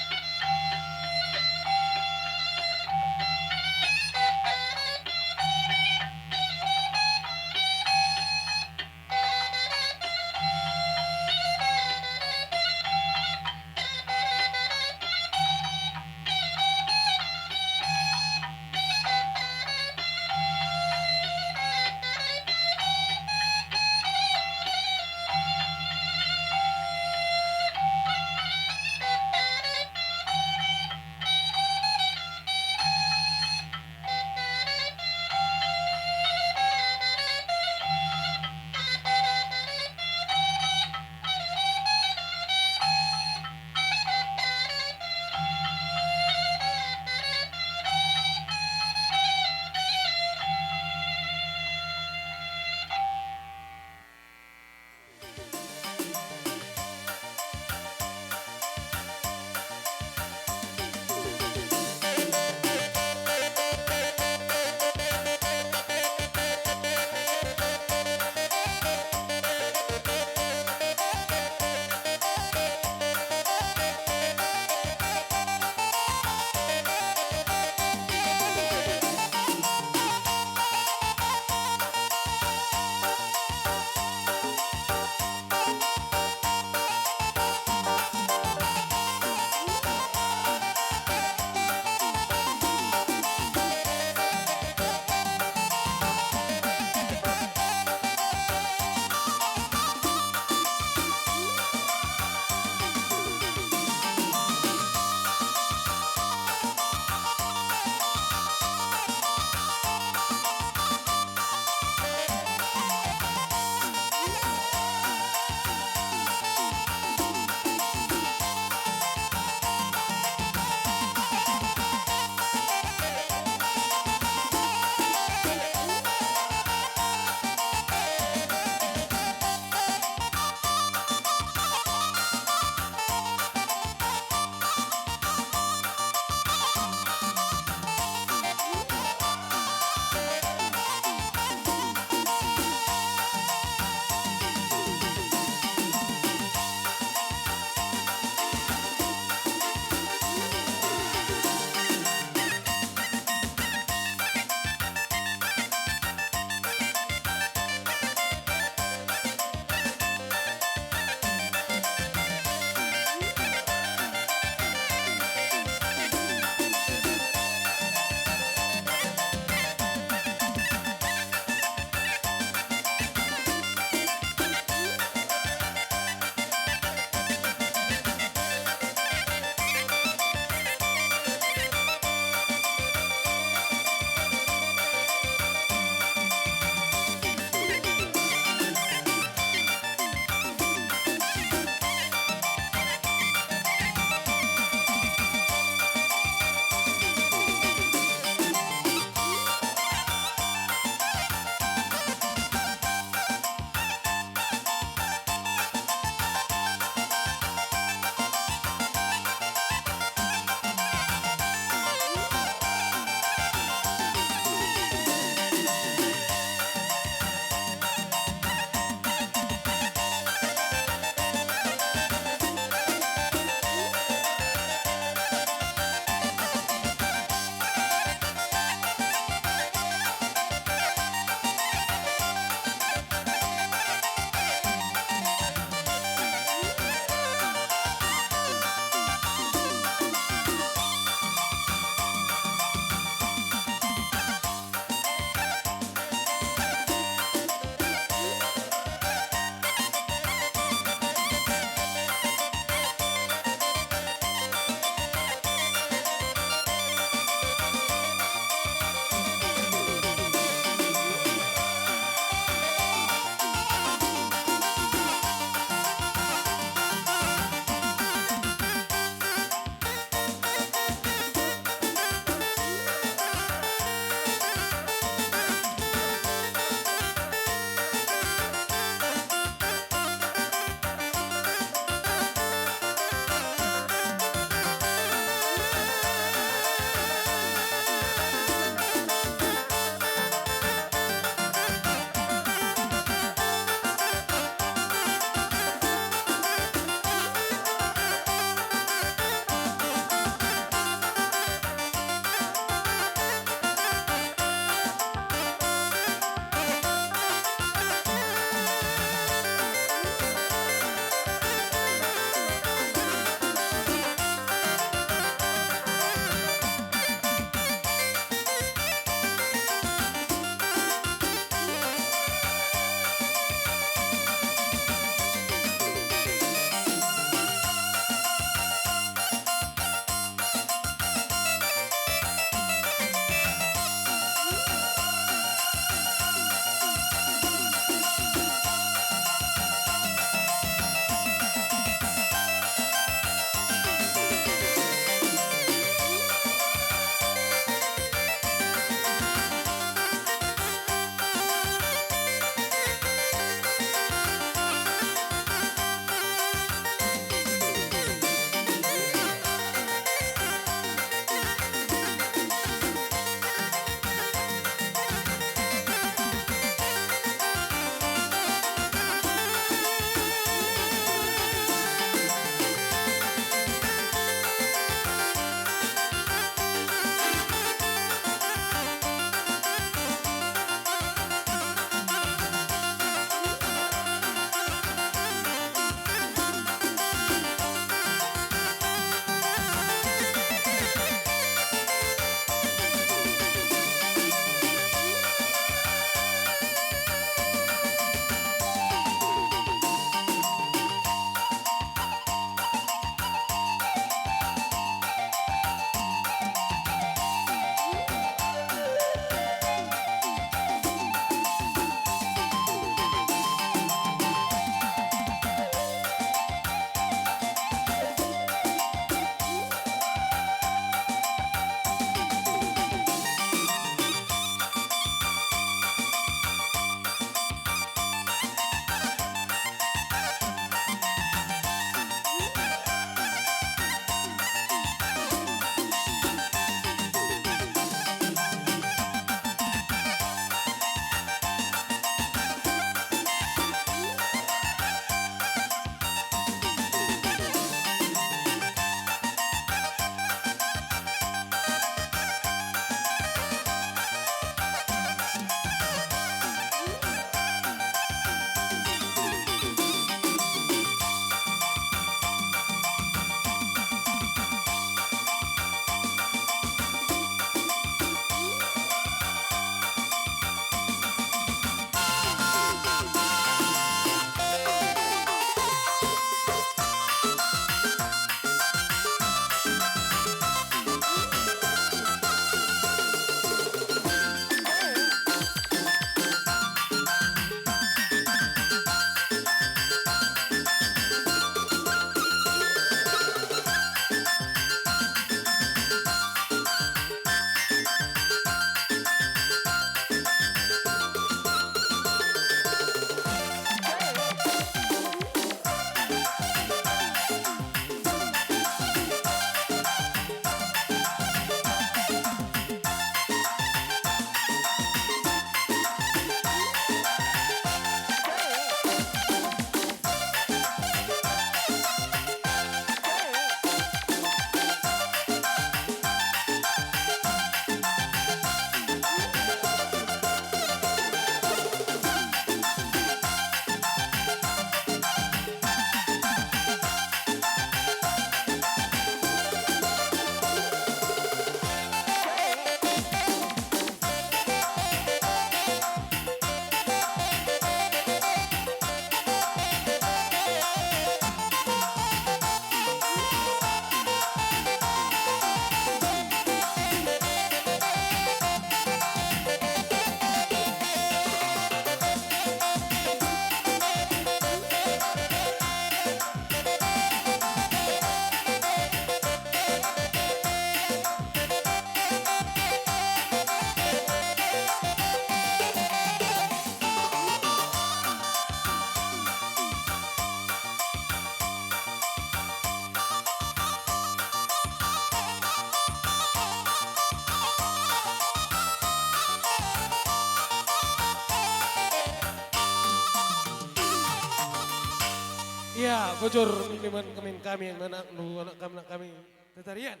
Ya, bujur, miniman kemin kami, anak nu, anak kami, anak kami. Tetarian.